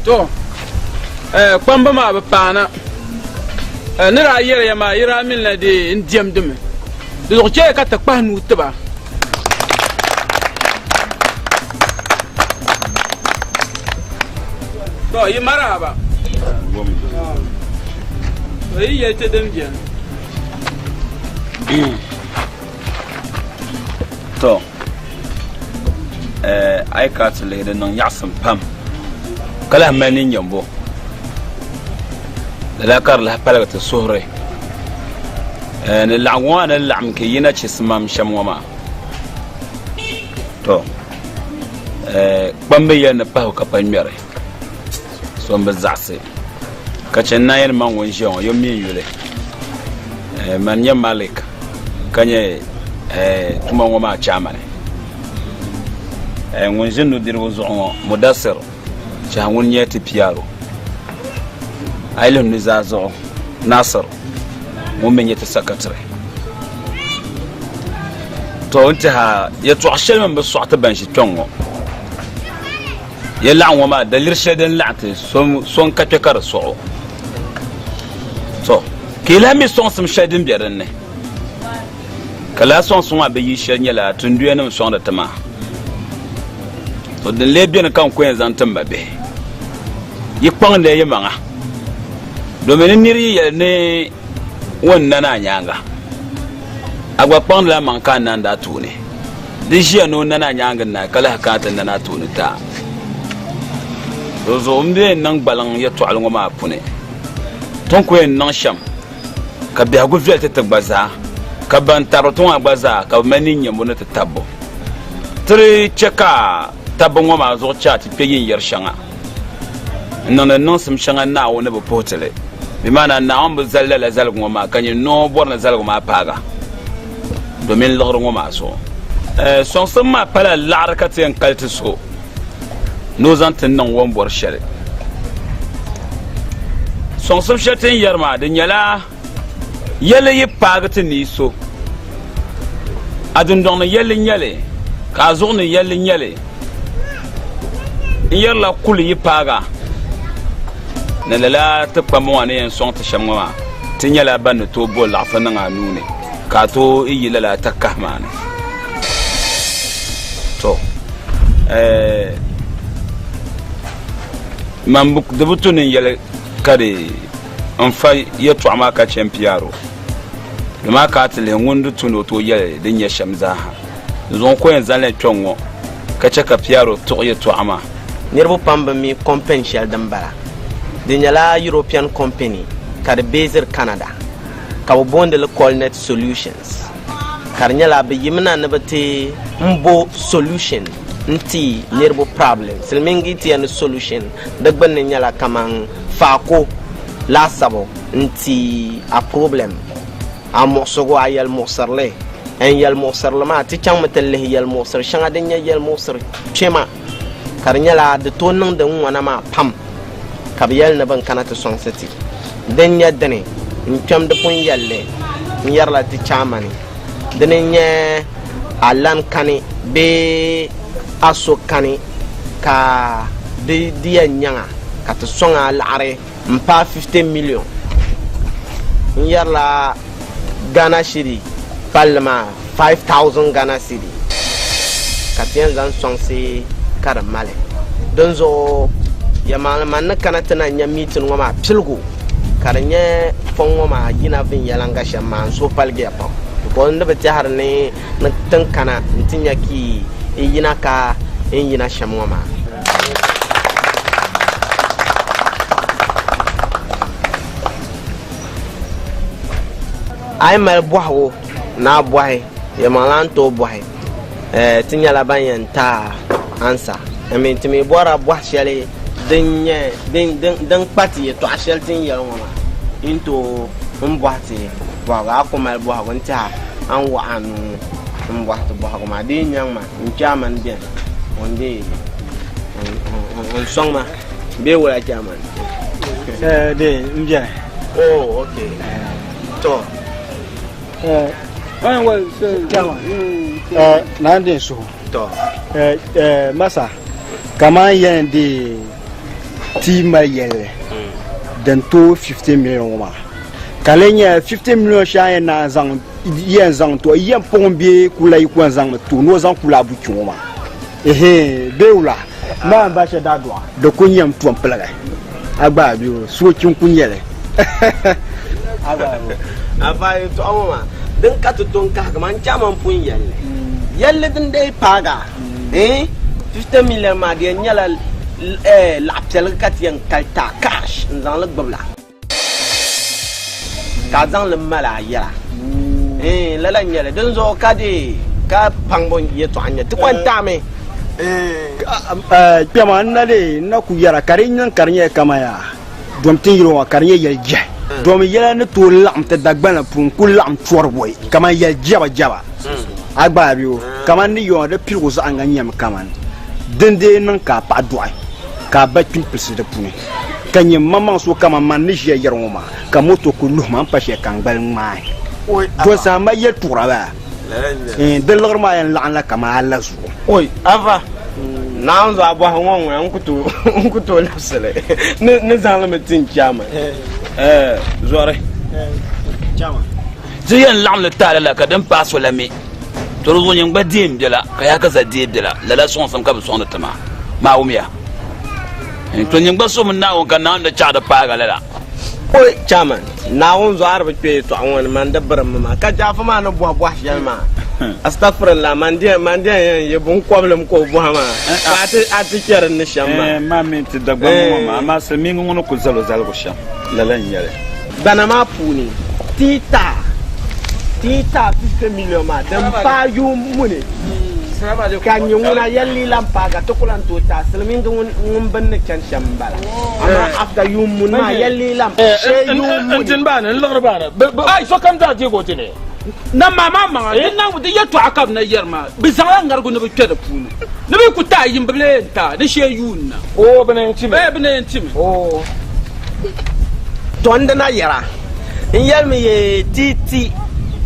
To, kpamba maa bi paana. Ni daa yɛli ya maa, yi daa minila di n diɛmdimi. Di zuɣu chɛya ka ti kpahi nuu ti ba. To, yi marahaba. To, yi yɛli ti din beni. To, a yi kana ti lihi di niŋ nyaɣisim pam ka lahi mali ninnyambo. Lala ka di lahi paligi ti suhuri ni laɣingu maa ni laɣim ka yina chisimam shɛm ŋɔ maa. To, kpamba yɛli ni pahibu ka pa ŋmɛri, so m-bi zaɣisi ka chɛ Naayini maŋ ŋun ʒiya ŋɔ, yo mi n yuli. Mani nyɛ Malik ka nyɛ tuma ŋɔ maa chaamani. Ŋun ʒi nudirigu zuɣu ŋɔ, Mudasir Chahi ŋun nyɛ ti piaro. A yi lihi nuzaa zuɣu, Nasir ŋun mi nyɛ ti sakatiri. To n tiɛha yɛtɔɣ shɛli mi bi sɔɣi ti ban ʒi kpɛŋ ŋɔ. Ya laɣim ŋɔ maa daliri shɛli din laɣim ti so n ka kpɛ ka di sɔɣ o. To, ka yi lahi mi sɔŋsim shɛli din be din ni. Ka lala sɔŋsim maa bi yi shɛli nyɛla tinduyanim sɔŋdi ti maa. To, din lee beni ka n ku yɛn zaŋ ti m ba bihi. Yi kpaŋdiya yi maŋa, domin ni nir yi yɛli ni ŋun nani a nyaaŋa, a gba kpaŋdila a maŋ ka a nandi a tooni. Di ʒiya ni o nani a nyaaŋa naai ka lahi kana ti nani a tooni ti a. Dinzuɣu m be niŋ gbaliŋ yɛtɔɣili ŋɔ maa puni. Ti ni ku yɛn niŋ shɛm ka biɛhigu viɛli ti ti gba zaa, ka ban tabiri ti ŋɔ maa gba zaa ka bɛ mali ninnyambo ni ti tabbu. Ti di chɛ ka tabbu ŋɔ maa zuɣu chɛ a ti kpe yinyari shɛŋa n-niŋdi niŋsim shɛŋa Naawuni ni bi puhi ti li. Bɛ maana Naawuni bi zali lala zaligu ŋɔ maa ka nyɛ noo bɔri ni zaligu maa paag a domin liɣiri ŋɔ maa zuɣu. Sɔŋsim maa pala laɣiri ka ti yɛn kali ti so ni o zaŋ ti niŋ o ni bɔri shɛli. Sɔŋsim shɛli ti ni yɛri maa di nyɛla yɛlli yi paagi ti ni yi so, a dundɔŋ ni yɛlli nyɛli ka a zuɣu ni yɛlli nyɛli. N yɛrila kuli yi paag a ni lala ti kpamba ŋɔ ni yɛn sɔŋ ti shɛm ŋɔ maa, ti nyɛla ban ni tooi bo laɣifu niŋ a nuu ni ka a tooi yi lala takahi maa ni. To, man di bi tu ni n yɛli ka di n fa yɛtɔɣa maa ka chɛ n piɛr o, dama ka a ti lihi ŋun di tu ni o tooi yɛli din nyɛ shɛm zaaha. N zaŋ o yɛn zaŋ li kpɛŋ ŋɔ ka chɛ ka Piɛro tuɣi yɛtɔɣa maa. Niriba pam bi mi company shɛli din bala. Di nyɛla European company ka di based Canada ka bɛ booni li Colnet Solutions ka di nyɛla bɛ yimina ni bɛ ti m bo solution n-ti niriba problem. Silimiingi ti yɛli ni solution di gbunni nyɛla kaman faako laasabu n-ti a problem. A muɣisigu, a yɛlimuɣisirili. N yɛlimuɣisirili maa, ti chaŋmi ti lihi yɛlimuɣisiri shɛŋa din nyɛ yɛlimuɣisiri kpɛma, ka di nyɛla di tooi niŋdi n ŋɔna maa pam, ka bɛ yɛli ni bɛ ni kana ti sɔŋsi ti. Din nyɛ dini, n kpɛm di pun yɛli li n yɛrila ti chaamani, dini n-nyɛ a lan kani bee a so kani ka di di yɛn nyaŋ a ka ti sɔŋ a laɣiri M paai 50 million n yɛrila Ghana cedi palli maa 5000 Ghana cedi ka ti yɛn zaŋ sɔŋsi ka di mali. Dinzuɣu yɛlimaŋli man ni kana ti na nya meeting ŋɔ maa piligu ka di nyɛ fɔŋ ŋɔ maa yina viɛnyɛliŋga shɛm maa n suhu paligiya pam because n di bi tɛhiri ni ni tin kana n-ti nya ki n yina ka n yina shɛm ŋɔ maa. A yi mali bɔhigu ni a bɔhi, yɛlimaŋli a ni tooi bɔhi. Eh, ti nyɛla ban yɛn ti a ansa. I mean, ti mi bɔrila bɔhi shɛli din nyɛ din, din, din kpa ti yɛtɔɣa shɛli ti ni yɛli ŋɔ maa. Yi ni tooi n bɔhi ti bɔhigu. A ku mali bɔhigu n tɛha a ni wuɣi a nuu m bɔhi ti bɔhigu maa. Di yi nyaŋ ma, n kpe a mani beni ŋun deei n sɔŋ ma bee wula kpe a mani? Eh, de n beni. Oh, okay. To. Eh, eh, na n suhu. To. Eh, eh, masa, kaman yɛn di Ti mali yɛlli din tooi 50 million ŋɔ maa ka lee nyɛla 50 million shɛli a ni yɛn naan zaŋ yɛn zaŋ to yɛn puɣim bee kula yi ku yɛn zaŋmi to ni o zaŋ kula buchi ŋɔ maa ehe bee wula maa n ba shɛli daa dɔɣi di ku nyɛm tom piligi a gba a bɛ o soochi n ku nyɛli a gba a bɛ Afa yɛltɔɣa ŋɔ maa din ka ti to n-kahigi maa n chaama m-pun yɛli li. Yɛlli din dii paagi a, eh, 50 million maa di yɛn nyɛla eh, laɣ piɛligi ka ti yɛn kali ti a cash n-zaŋ li gbubi la ka a zaŋ li mali a yɛla. Eh, lala n-nyɛ li. Dinzuɣu ka di ka paŋbu yɛltɔɣa n-nyɛ ti kɔŋ taami. Eh, kpɛma n na dee n na ku yɛra ka di niŋ ka di nyɛla kaman yaa. Dom tin yili ŋɔ ka di nyɛ yɛli jɛhi. Dom yɛla ni tooi laɣim ti Dagbana puuni ku laɣim chɔri bɔi kaman yɛli jɛba jɛba. A gba a be o kaman ni yɔŋɔ di piligu zaɣiŋga nyɛmi kaman din dee niŋ ka a paɣa dɔɣi ka a ba kpim pilisi di puuni ka nyɛ maŋmaŋ so kaman man ni ʒiya yɛri ŋɔ maa ka moto ku luhi ma m pa shɛli ka n gbali ŋmaai. Dom saha mali yɛltuɣira baa. Di liɣiri maa yɛn laɣim la kaman a la zuɣu. Oi, Ava, Naawuni zuɣu a bɔhi ŋɔ ŋuna n ku tooi labisi li ni zaŋ li mi ti n chairman. Zɔri, ti yɛn laɣim li taali la ka din paai so la mi. To di zuɣu nyin gba deem bela ka yaa ka za deei bela, lala sɔŋsim ka bɛ sɔŋdi ti maa. Maa wumya. To nyin gba suhimi Naawuni ka Naawuni di chaɣ di paagi a lala. Oi, Chairman, Naawuni zuɣu a di bi kpe yɛtɔɣa ŋɔ ni, man di birimmi maa. Ka Jaafu maa ni bɔhi bɔhi shɛli maa, Astagfirullah, man di man di yɛn ye binkɔbilim ka o bɔhi maa, ka a ti a ti kpe din ni shɛm maa. Maa mi ti Dagbaŋ ŋɔ maa, amaa silimiingi ŋɔ ni ku zal o zaligu shɛm, lala n-nyɛ li. Gbana maa puuni, ti yi taai ti yi taai 50 million maa din paai yuun muni ka nyɛ ŋuna yɛlli lan paai ka ti ku lan tooi taai silimiingi ŋun bini ni chani shɛm m-bala. Amaa after yuun muni maa yɛlli lan shee yuun muni. N tin baani, n liɣiri baani, ai sokam zaa deeg o dini. Nam maa maa maŋa, di niŋ di yɛtɔɣa ka bɛ na yɛri maa, bɛ zaŋla ŋarigu ni bɛ kpe di puuni. Ni bɛ ku taai yim bɛ lee yɛn taai di shee yuun na. Oo, bɛ na yɛn timi. Ee, bɛ na yɛn timi. Oo. Tɔ n di na yɛra, n yɛlimi yee ti ti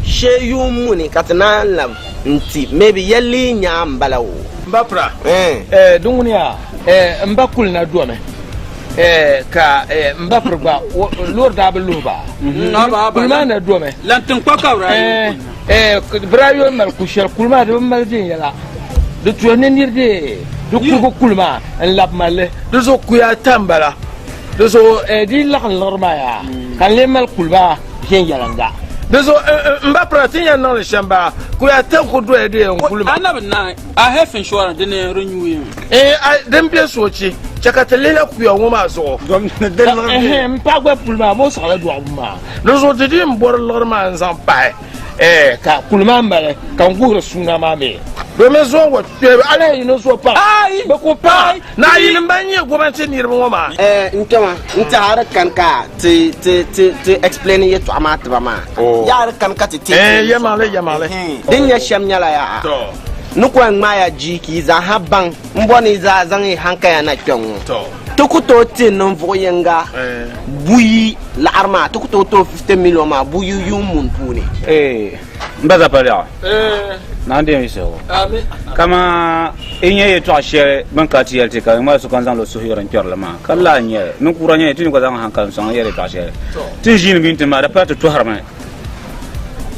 shee yuun muni ka ti naan lab n-ti maybe yɛlli nyaa m-bala o. M ba pira, eh, di ŋuni yaa, eh, m ba kuli na domi, eh, ka, eh, m ba piri gba, loori daa bi luhi ba. Kuli maa na domi. Lan tiŋkpa ka bɛ daa yuli kuli na. Eh, bɛ daa yuli mali ku shɛli kuli maa di bi mali viɛnyɛla. Di tuhi ni niri dee di kuhigu kuli maa n-labi mali li. Di zuɣu kuya ata m-bala. Di zuɣu eh, di yi laɣim liɣiri maa yaa ka n lee mali kuli maa viɛnyɛliŋga. Di zuɣu m ba pira ti ni yɛn niŋ li shɛm baa, kuya ata n-ku doya dee n kuli maa. A na bi naai a health insurance di ni renew mi? Eh, din be soochi, chɛ ka ti lihila kuya ŋɔ maa zuɣu. Ɛhɛn, m paɣa gba puli maa, ma o saɣila dɔɣibu maa. Di zuɣu ti di m-bɔri liɣiri maa n-zaŋ pahi, eh, ka kuli maa mali ka n guhiri suuna maa mi. Domin zuɣu ŋɔ kpɛbu alahi yino zuɣu paɣa, bɛ ku paai Naayili ban nyɛ gomnanti niriba ŋɔ maa. Eh, n kpɛma, n tɛha a di kani ka ti, ti, ti, ti explain yɛtɔɣa maa ti ba maa. Yaa a di kani ka ti teei Eh, teei yɛlimaŋli, yɛlimaŋli. Din nyɛ shɛm nyɛla yaa, ni ku yɛn ŋmaaya jii ka yi zaaha baŋ m-bɔ ni yi zaa zaŋ yi hankaya na kpɛŋ ŋɔ. Ti ku tooi ti ninvuɣ yiŋga buyi laɣiri maa, ti ku tooi ti o 50 million maa buyi yuun muni puuni. Eh, m ba Zapaliɛɣu, Naawuni deemi yiɣisibu. Kaman yi nya yɛtɔɣ shɛli bɛ ni ka ti yɛli ti ka ŋmali sokam zaŋdi o suhuyuri n-kpɛri li maa, ka lala n-nyɛ li. Ninkura nyɛ ti ni gba zaŋ hankali n-sɔŋ n-yɛli yɛtɔɣ shɛli. Ti ni ʒiini mini ti maa, di pala ti tɔhirimi.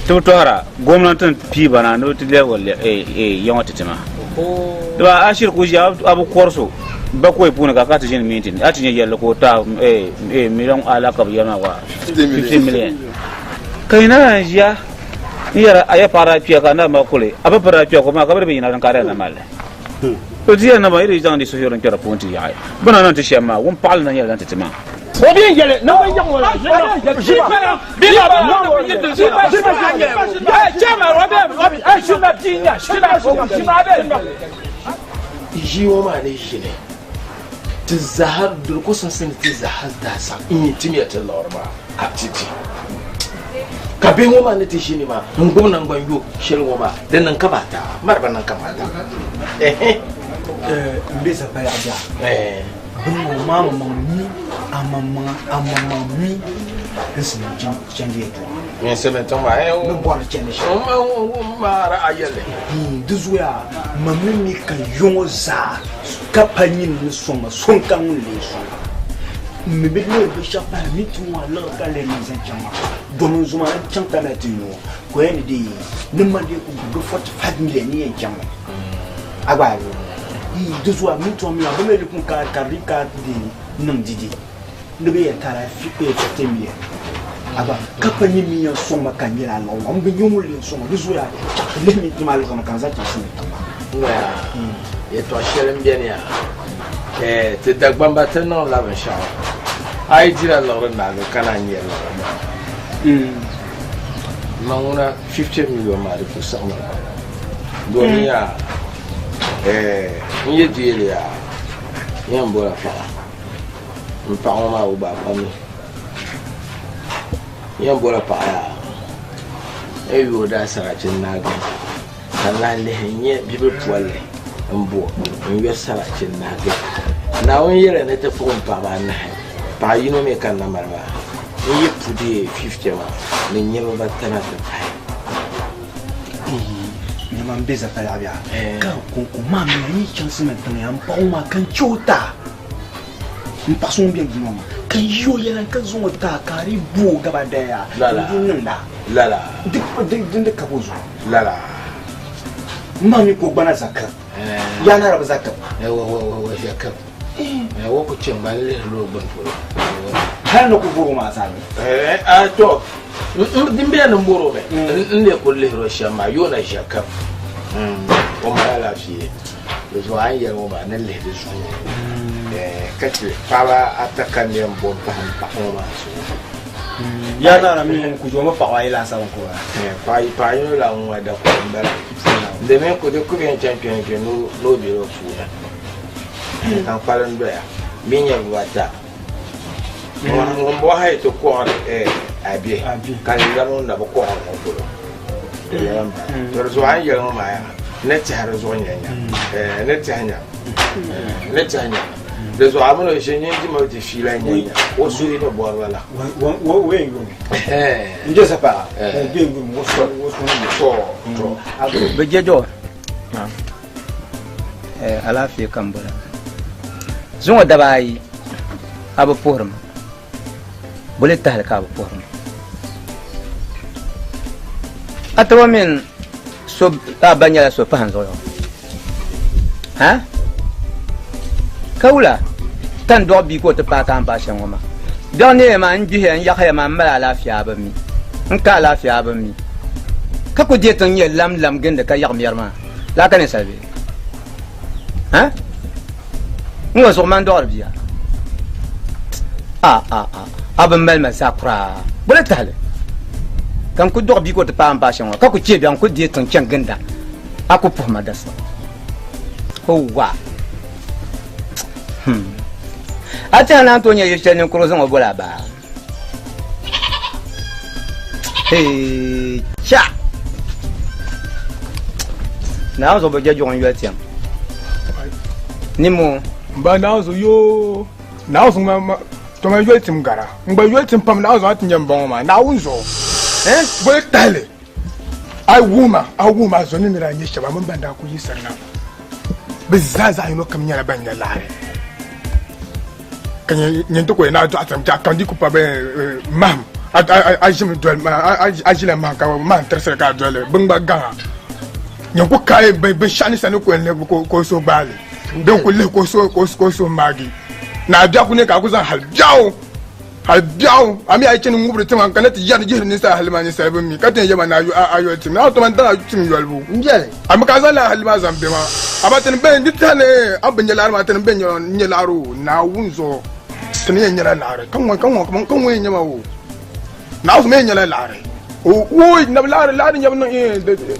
Ti bi tɔhira, gomnanti n-pii ba na ni bɛ ti lɛbigi ya ŋɔ ti ti maa. Dama a shiri ku ʒiya a bi kɔri so bakɔi puuni ka a kana ti ʒini minti a ti nya yɛlli ka o taai miliɔn ala ka bɛ yɛli maa gba 50 million. Ka yi na lan ʒiya n-yɛra a ya paɣa daa kpiya ka a na ma kuli, a ba piri daa kpiya ka o maa ka bɛ di bi yina din ka a daa na mali li. To di yɛli na maa yi di zaŋ di suhuyuri n-kpɛri puuni ti yaɣi, bɛ na niŋ ti shɛm maa, wumpaɣili na nyɛla din ti ti maa. O bɛ yɛli ni bɛ yaɣi ŋɔ la Ʒii ŋɔ maa ni ʒini ti zaaha di ku simsi ni ti zaaha daa saɣim n-yi timiya ti liɣiri maa ka ti di. Ka bihi ŋɔ maa ni ti ʒini maa n-gbubi naŋgban yo shɛli ŋɔ maa di niŋ kamaata, mari bi niŋ kamaata. Ɛhɛ. M be Zapaya daa. Bini ŋɔ maa maŋmaŋ mi a maŋmaŋa a maŋmaŋ mi n silim chandi yɛltɔɣa. Min silim tiŋ maa eh. Ni bɔri chandi shɛli. N maara a yɛlli. Di zuɣuya ma mi mi ka yɔŋɔ zaa ka pa nyini ni sɔŋ ma so n-ka ŋun lee sɔŋ ma. M mi bɛ leei binshɛɣu pahi minti ŋɔ a liɣiri ka leei niŋ zaŋ chaŋ maa. Domi n zoma n chaŋ Tamale ti nyo ka o yɛn ni deei ni ma dee ku gbubi 45 million ni yɛn chaŋ mi. A gba a yi di zuɣu a minti ŋɔ mi a bi mi di pun ka ka di ka deei niŋ didi ni bɛ yɛn tara 50 million. A gba ka pa nyɛ min yɛn sɔŋ ma ka n nyɛla a liɣiri ŋɔ m bi nyɛ ŋun lee sɔŋ ma di zuɣu yaa chaŋ ti lihi minti maa liɣiri ni ka n zaŋ chaŋ silimiin tiŋ maa. Ŋɔya yɛtɔɣ shɛli m-beni yaa. Eh, ti Dagbamba ti niŋla binshɛɣu. A yi dila liɣiri naagi ka naan nyɛ liɣiri maa. Ma ŋuna 50 million maa di ku siɣimi la. Domin yaa, eh, n yi deei li yaa, n yɛn bola paɣa. M paɣa ŋɔ maa o gba pa mi. N yɛn bola paɣa yaa, n yi yooi daasarachi n-naagi. Ka n lahi lihi n-nya bibil polli m-bo n-yo sarachi n-nahigi. Naawuni yɛliya ni ti kpuɣim paɣiba anahi, paɣ yino mi ka n na mali maa. N yi pu deei 50 maa, ni n nya bɛ batana ti pahi. Eei, nyama m be zapalaɣ bia, ka n kɔŋko maa mi a yi chaŋ Siman tiŋ ya m paɣ o maa ka n chɛ o ti a. M paɣ so ŋun be n duu ŋɔ maa, ka n yi o yɛla ka zaŋ o ti a ka a di bo o gaba daya ka n di niŋda. Lala. Din di kabi o zuɣu. Lala. M ma mi ka o gbana zakir. Yaa naa di bi zakir. Wa zakir. Wa ku chɛ n-gba n lihiri o gbuni polo. Hali ni ku bɔr o maa zaa mi. A to, din bɛ ni n bɔr o mi, n lee kuli lihiri o shɛm maa, yoona zakir. O mali alaafee. Di zuɣu a ni yɛli ŋɔ maa ni lihi di zuɣu ka chɛ paɣaba ata ka n yɛn bo m-pahi m paɣa ŋɔ maa zuɣu. Yaa naa mi ŋun ku zomi paɣaba ayi laasabu n-ku ba. Paɣa yino la ŋun ŋɔ dakɔro m-bala. Domin ku di ku bɛn chaŋ kpe n-kpe ni o be o puuni ka n kpalim doya bɛ nyɛ bibata. Ŋun bɔŋɔ ha yi ti kɔɣiri a bihi ka n lab ŋun na bi kɔɣiri ŋɔ polo. Di yɛla m-bala. To di zuɣu a ni yɛli ŋɔ maa yaa, n ni tɛhi di zuɣu nya nya. N ni tɛhi nya. N ni tɛhi nya. Di zuɣu a mini o ʒe nyin dima ti fiila nya nya. O suhu ni bɔri ba la. O yɛn yurimi. N je sapaa, o bɛ yurimi, o suhu ni bɔri. To, to. Bɛ je dɔɔ. Alaafee ka n bɔra. Zuŋɔ daba ayi a bi puhiri ma. Boli tahili ka a bi puhiri ma. A taba mini so a ba nyɛla so pahi n zuɣu. Ha? Ka wula ka n dɔɣi bia ka o ti paai ka a ni paai shɛm ŋɔ maa? Biɛɣu neeya maa n gbihiya n yaɣiya maa m mali alaafee a bi mi. N ka alaafee a bi mi. Ka ku deei tiŋ nyɛ lam lam gindi ka yaɣi mɛri maa. Laa ka ninsal bee? Ha? N ŋɔ zuɣu man dɔɣiri bia. A a a a bi mali ma zaa kuraa. Boli tahili. Ka n ku dɔɣi bia ka o ti paai n paai shɛm ŋɔ ka ku chɛ bia n ku deei tiŋ chaŋ ginda. A ku puhi ma dabisa. Hoowa. Hmm. A tɛha naan tooi nyɛ yili shɛli ninkurigu zaŋ o boli a baa. Hey, cha! Naawuni zuɣu bi je juɣu n-yoli tiɛm. Nimmoo. M ba Naawuni zuɣu yoo, Naawuni zuɣu ma, ma, to man yoli tim gara. N gba yoli tim pam Naawuni zuɣu a ti nya m ba ŋɔ maa. Naawuni zuɣu. Eh? Boli tahili. A yi wuhi ma, a wuhi ma a zɔnim ni daa nyɛ shɛba mini ban daa kuli yi sani na. Bɛ zaa zaɣ yino kam nyɛla ban nya laɣiri. Ka nyɛ ti ku yɛn naai dɔɣi tiŋ biɛɣu kam di ku pa bɛ mahim a ʒimi doli a ʒila mahim ka mahim tirisili ka a doli li bɛ gba gaŋa nyɛ ku kaai binshɛɣu ni sani ku yɛn lihi ka o suhu gbaai li bee ku lihi ka o suhu maagi ni a biɛɣu ku ne ka a ku zaŋ hali biɛɣu Hal biɛɣu, a mi a yi chani ŋubiri tiŋa n-kana ti yɛri yihiri ninsal hali maa ninsal bi mi, ka ti yɛn yɛli ma ni a yoli tim. Naawuni toma n-daŋ a tim yolibu. M-biɛli. A mi ka a zaŋ lala hali maa zaŋ be ma. Amaa ti ni be di tɛha ni a bi nya laɣiri maa, ti ni be n-nya laɣiri o Naawuni zuɣu. Ti ni yɛn nyala laɣiri, ka ŋɔ ka ŋɔ ka ŋɔ yɛn nya ma o. Naawuni mi yɛn nyala laɣiri. Woi, nabi laɣiri, laɣiri nyabu niŋ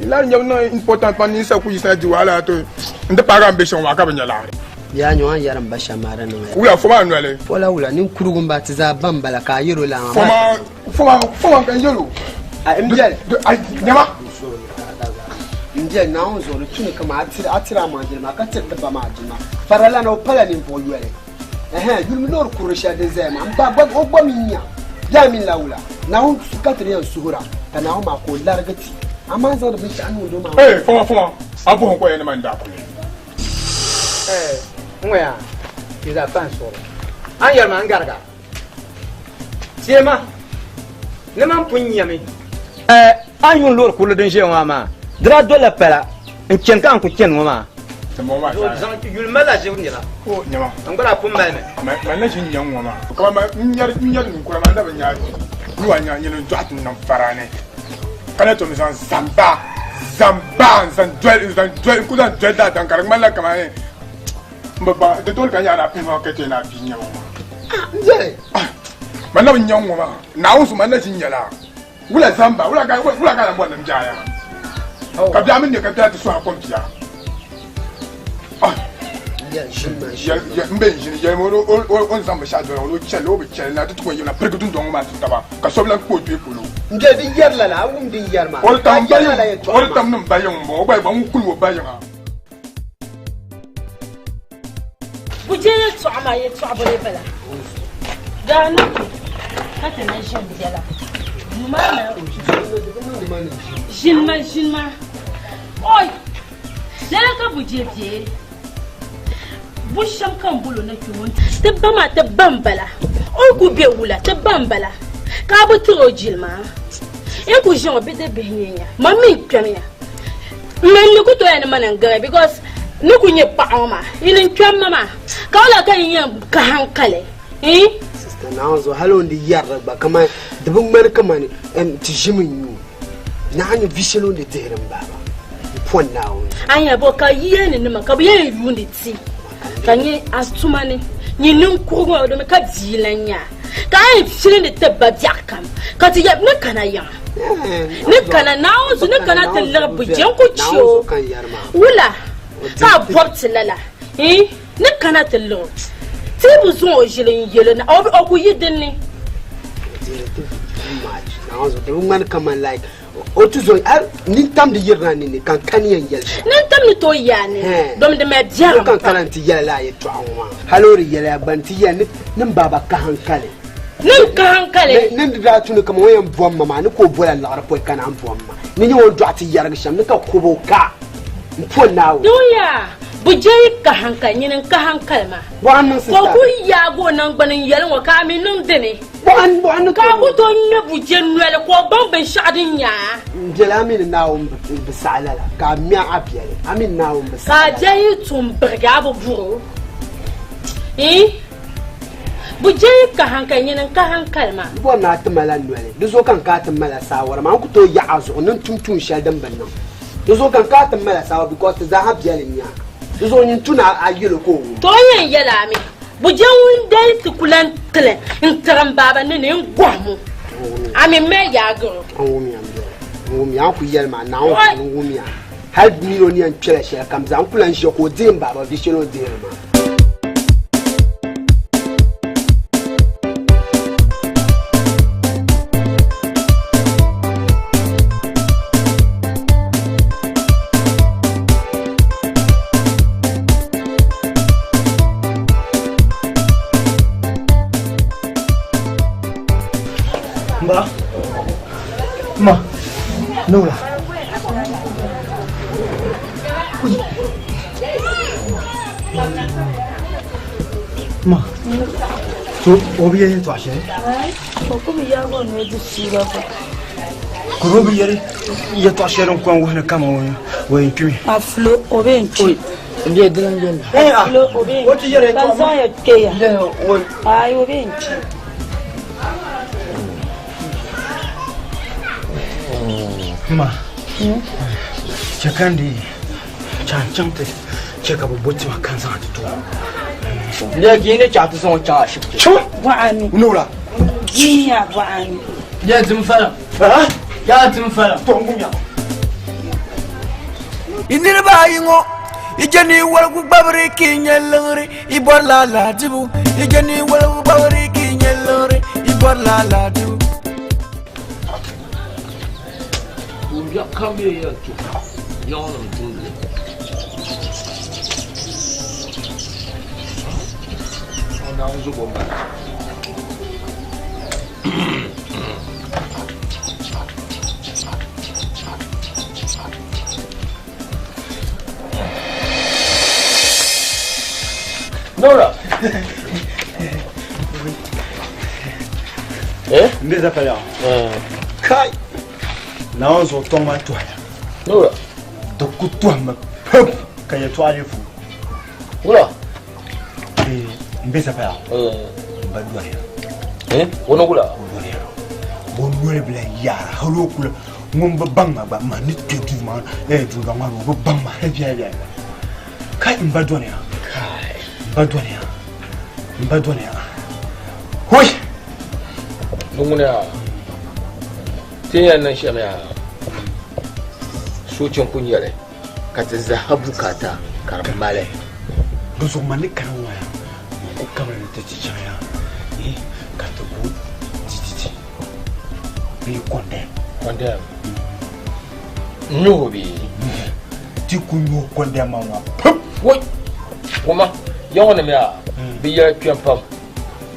laɣiri nyabu niŋ important pam ninsal ku yiɣisina di wahala to n-ti paagi a ni be shɛm ŋɔ maa ka bi nya laɣiri. Yaa nyɔ a ni yɛri m ba shɛm maa di niŋya. Wula fo maa noli. Fo la wula? Ninkurugu m-ba ti zaa ba m-bala ka a yɛl o laa maa. Fo maa, fo maa, fo maa ka n yɛl o. A m biɛli. Ai, nyama. M biɛli, Naawuni zuɣu di tuni kaman a tiri a tiri a maŋ jilima ka tiri ti ba maa jilima. Faralana o pala ninvuɣ yoli. Ɛhɛn, yulimi loori kurili shɛli din zaya maa. M ba gba, o gba mi nya. Yaa mini la wula? Naawuni ka ti ni yɛn suhira ka Naawuni maa ka o larigi ti. Amaa n zaŋdi binshɛɣu niŋdi o maa. Ee, fo maa, fo maa, a bɔhim ka o yɛn ni ma n daa kuli. N ŋɔya, yi zaa pa n suɣuri. A ni yɛri ma n gariga. Teema, ni man pun nyami. A ni yuun loori kurili din ʒiya ŋɔ maa, di daa dolila pala n-chani ka a ni ku chani ŋɔ maa. Yuli malila ʒibu nira, n gba daa pun mali mi. Man na ʒi n-nya ŋ-ŋɔ maa, kaman n nyari ninkura maa, n na bi nya a ni wa nya nyini n-dɔɣi ti niŋ fara ni, ka na tom zaŋ zamba, zamba n-zaŋ doli, n-zaŋ doli, n-ku zaŋ doli daadam ka di ŋmanila kaman M bi baŋ di tooni ka n yaɣi ni a pihi ma ka chɛ ni a bia n-nyɛ ma maa. Ah! Man na bi nya ŋ-ŋɔ maa. Naawuni su man na ʒi n-nya la. Wula zamba, wula ka wula ka a lan bɔri ni m biɛhi yaa? Ka biɛɣu mi ne ka biɛhi ti suhi a kom bia. Ah! M be n-ʒini yɛli ma o ni zaŋ binshɛɣu doli o ni o chɛli o bi chɛli na ti ti ko yimina pirigi dundɔŋ ŋɔ maa ti taba ka so bi lan kpe o kpee polo. N biɛhi di yɛri lala, a wum din yɛri maa. O di tam ni m ba yiŋ m-bɔŋɔ, o gba yi gba ŋun kuli o ba yiŋa. Bujɛ yɛltɔɣa maa yɛltɔɣa bɔle bala. Daa na ka ti na ʒini biɛla. Duu maa na ʒini ma ʒini ma. Oi! Lala ka bujɛ bɛ. Bu shɛm ka n bolo na kpɛ ŋɔ ti ba maa ti ba n bala. O ni ku bɛ wula ti ba n bala. Ka a bi tiri o jilima. N ku ʒi ŋɔ bidibihi nyɛ nya. Ma mi n kpɛmiya. Mani ni ku tooi ni mani n gaŋa because ni ku nyɛ paɣa ŋɔ maa yi ni kpɛm ma maa ka wula ka yi yɛn ka hankali eh? Sister Naawuni zuɣu hali o ni di yɛrili gba kamani di bi ŋmani kamani ti ʒimi n-nyu Naawuni vi shɛli o ni di dihiri m-bahi ba m-pɔn Naawuni zuɣu. Anya bɔ ka yi yɛn ni nima ka bɛ yɛn yuundi ti ka nyɛ a tuma ni nyɛ ninkurigu ŋɔ domi ka bia lan nyɛ a ka a yɛn pilindi ti ba biɛɣu kam ka ti yɛli ni kana yiŋa. Ni kana Naawuni zuɣu ni kana ti liɣi bu je n-ku che o wula ka a bɔbi ti lala eh ni kana ti liɣi o ti bi zaŋ o ʒili n-yɛl o na o ku yi din ni. Nintam ni tooi yi a ni domi di mali biɛrim pam. Ni n ka hankali. Ni di daa tu ni kaman o yɛn bom ma maa, ni ka o bola liɣiri pɔi ka naan bom ma. Ni nyɛ o ni dɔɣi ti yɛrigi shɛm, ni ka kubo ka m po Naawuni. Dunia, bɛ je yi ka hankali, nyini n-ka hankali maa. Bɔɣa n-niŋ Ka sista. o kul yaagi o naŋgbani n-yɛli ŋɔ, ka a mi niŋ di ni. Bɔɣa n, bɔɣa n-ni Ka a tooi ku tooi ŋme buje noli ka o baŋ binshɛɣu din nyɛ a. M biɛli a mi ni Naawuni bi saɣi lala, ka a ŋme a biɛli, a mi ni Naawuni bi Ka saɣi a lala. biɛli yi tum birigi a bi bur o. Iin! Bɛ je yi ka hankali, nyini n-ka hankali maa. N bɔri ni a ti ma la noli, di zuɣu ka n ka a ti ma la saawara maa. N ku tooi yaɣi a zuɣu ni n tum tuun shɛli din bi niŋ. Di zuɣu ka n ka a ti ma la saawara because ti zaaha biɛli n-nya a. Di zuɣu nyin tu ni a yɛl o ka o wum. To n yɛn yɛl a mi, bɛ je ŋun dali ti ku lan tili n-tiri m baaba ni ni n gɔhim o. A mi m mali yaagir o. N wumya m biɛli, n wumya. A ni ku yɛli ma Naawuni n wumya. Hal min o ni yɛn kpɛla shɛli kam zaa, n ku lan ʒiya ka o deei m baaba vi shɛli o ni deeri maa. Ba, ma, Nola. Ma, to o bi yɛli yɛltɔɣa shɛli? O ku bi yaagi o noli di suura gba. Ka o bi yɛli yɛltɔɣa shɛli din kɔŋ wuhi ni kaman o yɛn kpimi? A fulo, o bi yɛn kpi. N bɛ dini n bɛ A fulo, o bi yɛn kpi. Ka n zaŋ ya kpe ya. Aai, o bi yɛn kpi. Ma, chɛ ka n dii chaŋ chaŋ ti chɛ ka bɛ bo tima ka n zaŋ ti ti o. Lɛɛ ka yi ni chaɣ ti zaŋ o chaŋ ashibiti. Bɔɣa ni. Nura. Jinya bɔɣa ni. Lɛɛ tim faliŋ. Yaa tim faliŋ. To n gumya. Yi niriba ayi ŋɔ, yi je ni yi woligu gbabiri ka yi nya liɣiri, yi bɔrila alahizibu. Yi je ni yi woligu gbabiri ka yi nya liɣiri, yi bɔrila alahizibu. Tuumbiɛɣu kam mi yɛn tuhi yaŋnim tumdi li. Naawuni zuɣu m-bala. Nora! Eh? N be zapaliɣu. Kai! Naawuni zuɣu tɔŋ maa tɔhiya. Nura. Di ku tɔhimi pam ka yɛltɔɣa lee fu. Wula? N be zapaliɣu. N ba dɔriya. Eh? O ni wula? O dɔriya. O noli bi lahi yaara hali o kuli ŋun bi baŋ ma gba ma ni kpe duu maa eh, dundɔŋ maa ni o bi baŋ ma hali biɛla biɛla. Kai n ba dɔniya. Kai n ba dɔniya. N ba dɔniya. Hoi! Di ŋuni yaa ti ni yɛn niŋ shɛm yaa soochi n-ku nyɛ li ka ti zaha bukaata ka di mali. Di zuɣu man ni kana ŋɔ yaa n ku kabili ni ti ti chaŋ yaa eh, ka ti ku DDT bee condemn. Condemn? N-nyuhi bee? Ti ku nyuhi condemn maa ŋɔ pam. Woi! Kuma ya ŋɔ nim yaa bɛ yɛla kpɛm pam.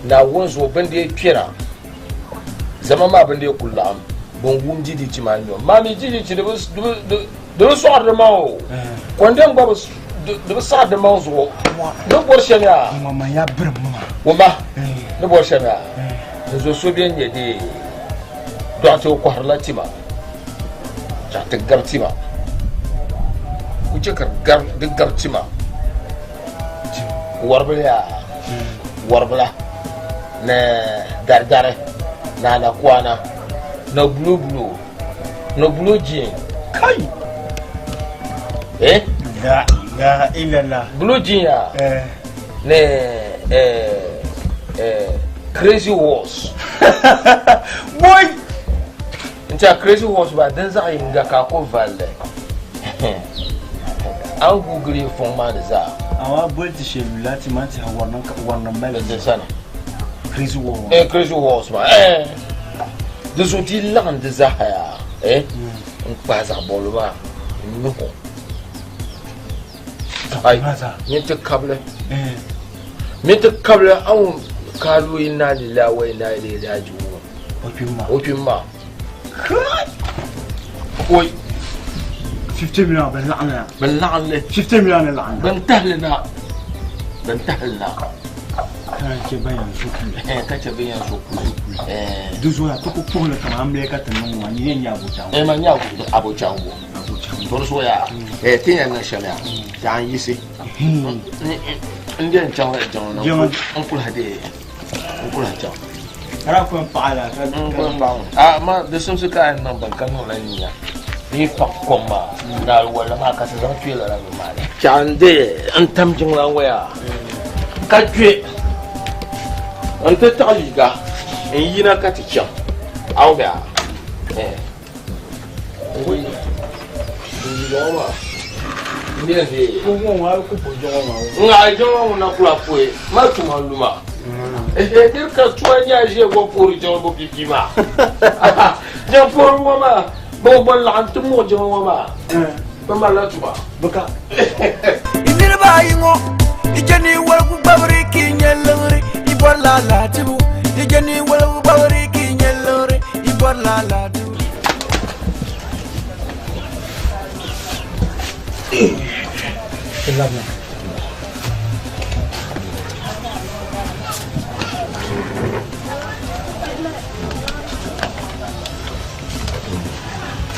Naawuni zuɣu bɛn dee kpɛna, zama maa bɛn dee kul laɣim bɛn wum DDT maa nyom maa mi DDT di bi sɔɣiri di maŋ o, kɔndɛm gba di bi saɣiri di maŋ zuɣu. Ni bɔri shɛm yaa, wumma, ni bɔri shɛm yaa, n zo so bɛn nyɛ dee dɔɣite o kɔhirila tima, chaŋ ti gabi tima, ku chɛ ka di gabi tima. Wɔribila yaa, wɔribila ni daridari ni anakwana ni bulobulɔ ni bulo jin. Kai! Eh? La ilaha illallah. Bulo jin yaa eh. ni eh, eh, crazy horse. Boy! N tiɛha crazy horse maa din zaɣ yinga ka a ku valli a ni googili fɔŋ maa ni zaa. Amaa boli ti shɛli yuli a ti ma tiɛha wɔrinim mali di sani. Crazy horse. Eh, crazy horse maa eh. Di zuɣu ti yi laɣim di zaa yaa eh, n kpahi zaɣ bɔbili maa n nyuhi o. Ai, min ti kabili. Min ti kabili a wum kaalu inna lillahi wa inna ilayhi raji'un. O kpim maa. Oi. 50 million bin laɣim na. Bin laɣim li. 50 million ni laɣim na. Bin tahili na. Bin tahili na. Ka chɛ ban yɛn zo kuli. Ka chɛ ban yɛn zo kuli. Di zuɣu ti ku puhili kaman amiliya ka ti niŋ ŋɔ, nyini yɛn nyɛ abochango. Eh, man nyɛ abochango. To di zuɣu yaa, eh, ti yɛn niŋ shɛm yaa, yaa n yiɣisi. N den chaŋ la jiŋli ni n kuli dee, n kuli chaŋ. Ka ku paɣa la ka n kuli paɣa ŋɔ. A ma di simsi ka a yɛn niŋ bini ka niŋla niya. Ni yi paɣi kom maa, ni aliwalli maa ka ti zaŋ kpe lala bini maa ni. Chaŋ n dee n tam jiŋli ŋɔ yaa ka kpe n ti taɣi liiga n yina ka ti chaŋ. A wum yaa? Eh. Niriba ayi ŋɔ yi je ni waligu gbabiri ka yi nya liɣiri yi bɔrila alahizibu yi je ni waligu gbabiri ka yi nya liɣiri yi bɔrila alahizibu.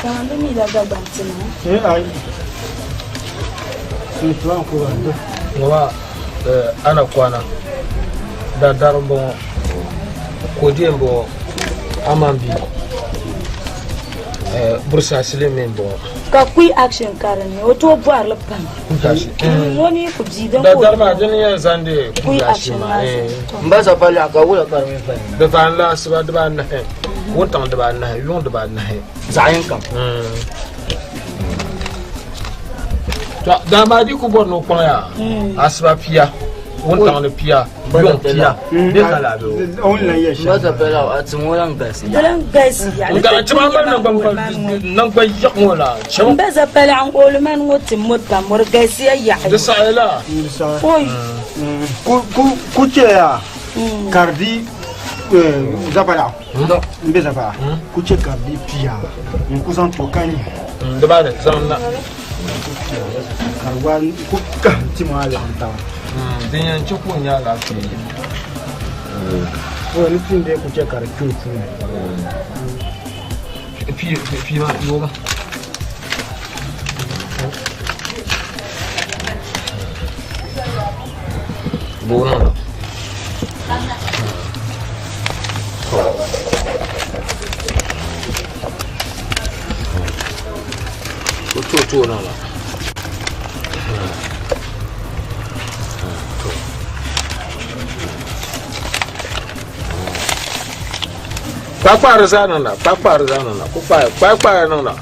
Kaman bɛ mi la Dagbaŋ tima. Ŋɔ ana kwana daadari n bɔŋɔ kodiɛ n bɔŋɔ aman bi bursaasili mi n bɔŋɔ Ka kui action ka di ni o tooi bɔrili pam. O ni ku bia din ka o Daadari maa dini yɛn zaŋdi Kui kui action action maa maa zuɣu. N ba sapaliɣu ka wula ka di mi fali Di vaani la asiba dibaanahi, wuntaŋ dibaanahi, yuŋ dibaanahi. Zaɣ yini kam. To daa maa di ku bɔri ni o kpaŋ yaa asiba pia, wuntaŋ ni pia, yuŋ pia, bɛ ka lahi be o. N ba sapaliɣu a tim o lan galisi Di lan galisi ya. N gala chima mali naŋgban yaɣ ŋɔ la chima. N ba sapaliɣu n ooli mani ŋɔ tim mo pam o di galisiya yaɣi. Di saɣi la. Oi. Ku chɛ ya ka di di zapaliɣu n bɛ zapaliɣu ku chɛ ka di pia n ku zaŋ to ka nyɛ. Dibaani zaŋ na. Ka di gba ku kahim ti maa laɣim taba. Din yɛn chɛ ka o nya alaafee. Ni pii bee ku chɛ ka di kpiri puuni. Pii pii maa yooga. Booni la. O tooi tooi niŋ la. Kpakpari zaa niŋda, kpakpari zaa niŋda, ku kpaai, kpakpari niŋda,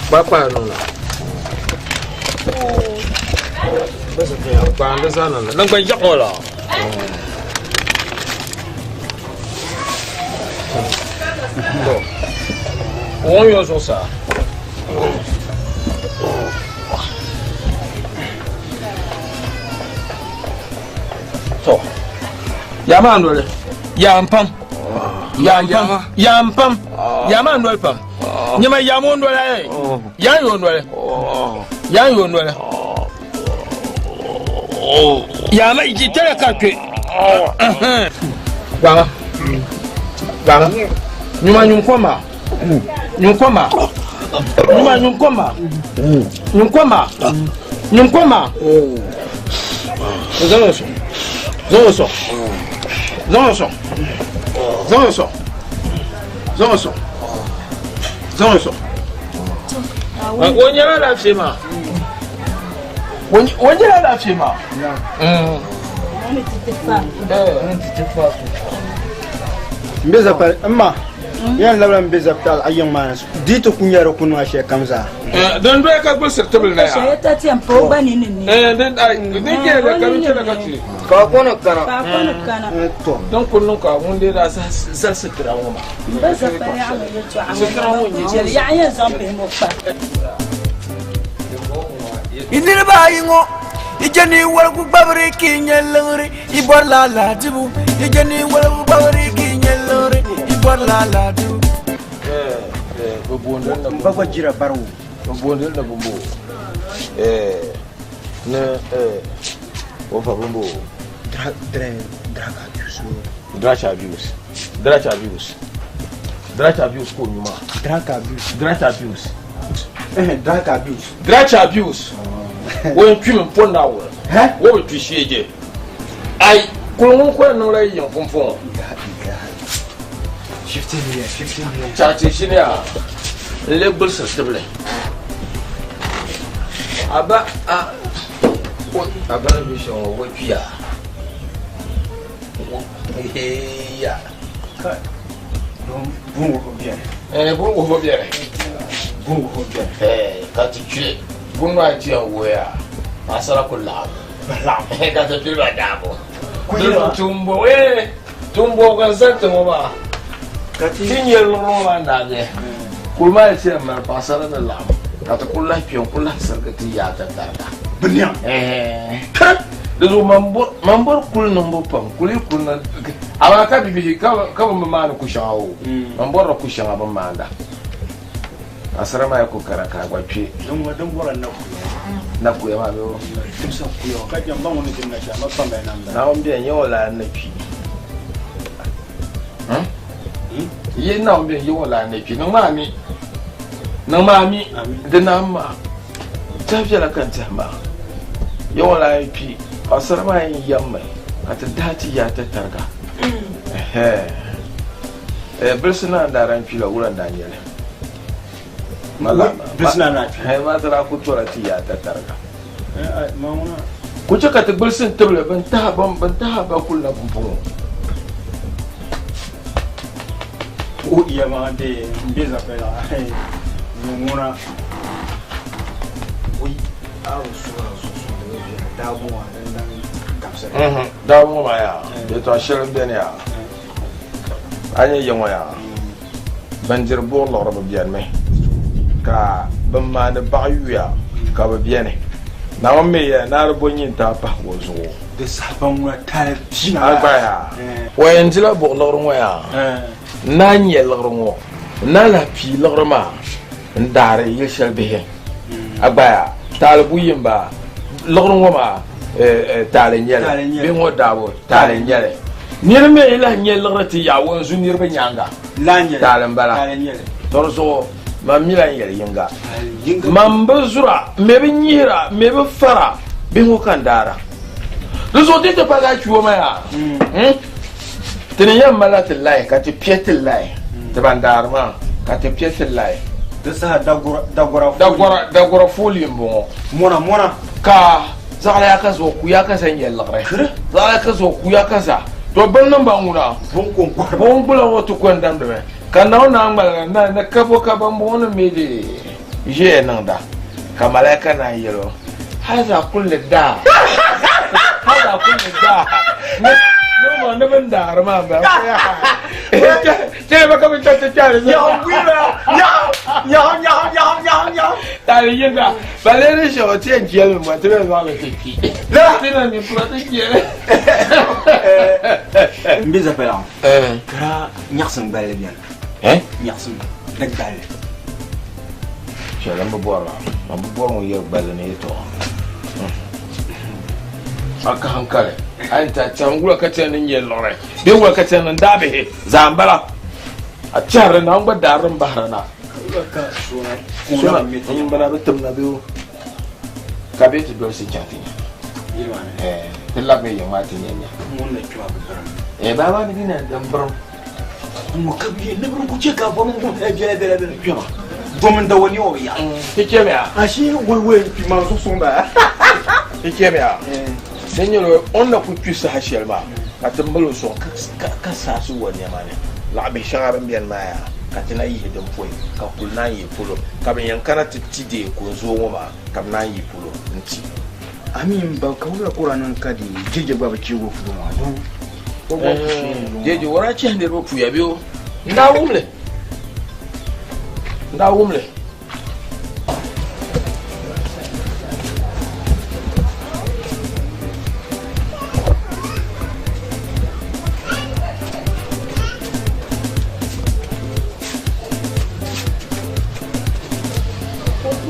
kpakpari niŋda. Kpaandi zaa niŋda, naŋgban yaɣa ŋɔ la. To, o ŋɔ yɔ zuɣusaa. To, yaa maa noli, yaa m pam. Yaa m pam, yaa m pam, yaa maa noli pam. Nyama yaa ŋɔ noli ayi, yaa n yo noli, yaa n yo noli. Yaa ma yi tɛlɛ ka kpe. Gbaŋa, gbaŋa, nyuma nyum kom maa, nyum kom maa, nyuma nyum kom maa, nyum kom maa, nyum kom maa. Zaŋ o sɔŋ, zaŋ o sɔŋ, zaŋ o sɔŋ, zaŋ o sɔŋ, zaŋ o sɔŋ, zaŋ o sɔŋ. O nyɛla alaafee maa. O nyɛla alaafee maa. N be zapali n ma yɛn labila n be zapali a yiŋ maa ni di ti ku nyɛ di ku niŋ a shɛli kam zaa. Din doya ka gbulisiri tibili na yaa. Din yɛli ka bi chɛla ka ti. Ka kɔni kana. Din ku niŋ ka ŋun deei daa zali sitira ŋɔ maa. Sitira ŋɔ n-nyɛ. Yi niriba ayi ŋɔ, yi je ni waligu gbabiri ka yi nya liɣiri, yi bɔrila alahizibu. Yi je ni waligu gbabiri ka yi nya liɣiri, yi bɔrila alahizibu. N ba gba jira bari o. Bɛ boondili ni bimbo ni o fa bimbo. Drug abuse. Drug abuse. Drug abuse. Drug abuse ka o nyu maa. Drug abuse. Drug abuse. Drug abuse. Drug abuse. O yɛn kpimi m-po Naawuni. O bi kpi sheeje. Ai, kuli ŋun ko yɛn niŋla yi yiŋ pumpɔŋɔ. 15 million, 15 million. Chachi shini ya n lee gbulisiri tibili. A ba a o a ba ni be shɛm ŋɔ o kpiya. Ya. Bun wuhibu beni. Eh, bun wuhibu beni. Bun wuhibu beni. Eh, ka ti kpi bun maa ti yɛn wuhiya paɣasara ku laɣim. Laɣim. Ka ti kpiri ba daabu. Tumbo eh tumbo ka zali ti ŋɔ maa. Ka ti Ti nyɛ luɣuli ŋɔ maa naagi. Kuli maa ti yɛn mali paɣasara ni laɣim ka ti ku lahi kpe n-ku lahi sirigi ti yaa ti tariga. Biniɛm. Eh. Di zuɣu man bɔri kuli niŋbu pam kuli yi kuli niŋ amaa ka bibihi ka bɛ bi maani ku shɛŋa o man bɔrila ku shɛŋa bɛ maanda paɣasara maa yi ku kana ka a gba kpe Din bɔra na kuya. Na kuya maa bee o Timsa kuya ka jɛm ba ŋun ni dim na shɛli ma kpamba na m-bala. Naawuni beni yɛ o laa ni kpi. Yi Naawuni beni yɛ o laa ni kpi. Niŋ maa mi. Niŋ maa mi. Di naam maa. Tɛha viɛla ka n tɛhi maa. Yɛ o laa yi kpi. Paɣasara maa yɛn yɛmmi ka ti dahi ti yaa ti tariga. Bilisi naa n-daa daa kpi la, wula n-daa nyɛ li? Bilisi naa n-daa kpi? Maa ti daa ku tɔla ti yaa ti tariga. Ku chɛ ka ti gbilisi n-tibili bɛn tahi ba kulina pumpɔŋɔ. O iya maa de n be zapɛla ŋuna oi a bi suhira sunsuuni bɛ viɛla daabu maa din dan gabisiri. Daabu ŋɔ maa yaa yɛtɔɣ shɛli m-beni yaa a ni nyɛ ya ŋɔ yaa ban diri buɣ liɣiri bi benimi ka bɛn maandi baɣa yuya ka bɛ beni. Naawuni mi ya ni a di bo nyintaa pahi o zuɣu. Di saha ban ŋuna taali pina. A gba yaa o yɛn dila buɣ liɣiri ŋɔ yaa n naan nya liɣiri ŋɔ n naan lahi pii liɣiri maa n daari yili shɛli bihi. A gba yaa taali buyi m-baa liɣiri ŋɔ maa taali n-nyɛ li bee ŋɔ daabu taali n-nyɛ li. Nir mi yi lahi nya liɣiri ti yaɣi o n-zu niriba nyaaŋa. Taali m-bala. Tɔ di zuɣu man mi lan yɛli yiŋga. Man bi zura, m mi bi nyihira, m mi bi fara, bihi ŋɔ ka n daara. Di zuɣu ti ti paligi a chuo maa yaa. Ti ni yɛn malila ti lahi ka ti piɛ ti lahi ti ban daari maa ka ti piɛ ti lahi. Di saha dagora fooli. Dagora fooli m-bɔŋɔ. Mɔna mɔna. Ka zaɣila ya ka zuɣu kuya ka za nyɛ liɣiri. Zaɣila ya ka zuɣu kuya ka za. To bini niŋ ba ŋuna. Buŋgbula ŋɔ ti ko n-damdimi. Ka Naawuni naan ŋmaligi na ni ka bo ka bambɔŋɔnim mi di ʒiɛya niŋda. Ka malaika naan yɛl o, Haza kulli daa, haza kulli daa, ni ni ni bin daari maa m-bala. Chɛ ba ka bɛ chɛ ti chɛri Nyaɣu buyima, nyaɣu, nyaɣu, nyaɣu, nyaɣu, nyaɣu, nyaɣu. Taali yinga, ba lee ni shɛba ti yɛn chɛli mi ti bɛ zaŋ li ti kpi. Ti na ni pura ti chɛli. M be zapalaɣu ka nyaɣisim gballi beni. Nyaɣisim di gballi. Shɛli n bi bɔri maa, man bi bɔri ŋun yɛri gballi ni yɛtɔɣa. A ka hankali, a yɛn ti a tɛhim wula ka chɛ ni nyɛ liɣiri bee wula ka chɛ ni n daabihi zaa m-bala. A tɛhiri Naawuni gba daari din bahiri na. Sona m-bala bi tim na bee o ka bɛ ti dolisi chaŋ ti nya. Ti labimi yiŋ maa ti nya nya. Baa maa ni bi na din birim. Ŋɔ ka bɛ ni bɛ ku chɛ ka bɔm ŋɔ bɛla bɛla bɛla kpɛma domin da wani o ya. Ti chɛmiya. Ashi wai wai kpi maa zuɣu suŋ ba. Ti chɛmiya. Di nyɛla o ni na ku kpi saha shɛli maa ka ti mali o sɔŋ ka saɣisi o nɛma ni laɣibihi shɛŋa din beni maa yaa ka ti na yihi din pɔi ka kuli naan yi polo ka bɛ yɛn kana ti ti deei kunzoo ŋɔ maa ka bɛ naan yi polo n-ti. A mi m ba ka wula ka o daa niŋ ka di jeje gba bi cheeg o fulo maa doo o gba ku sheeni doo. Jeje o daa chihi niriba puya bee o? N daa wum li. N daa wum li.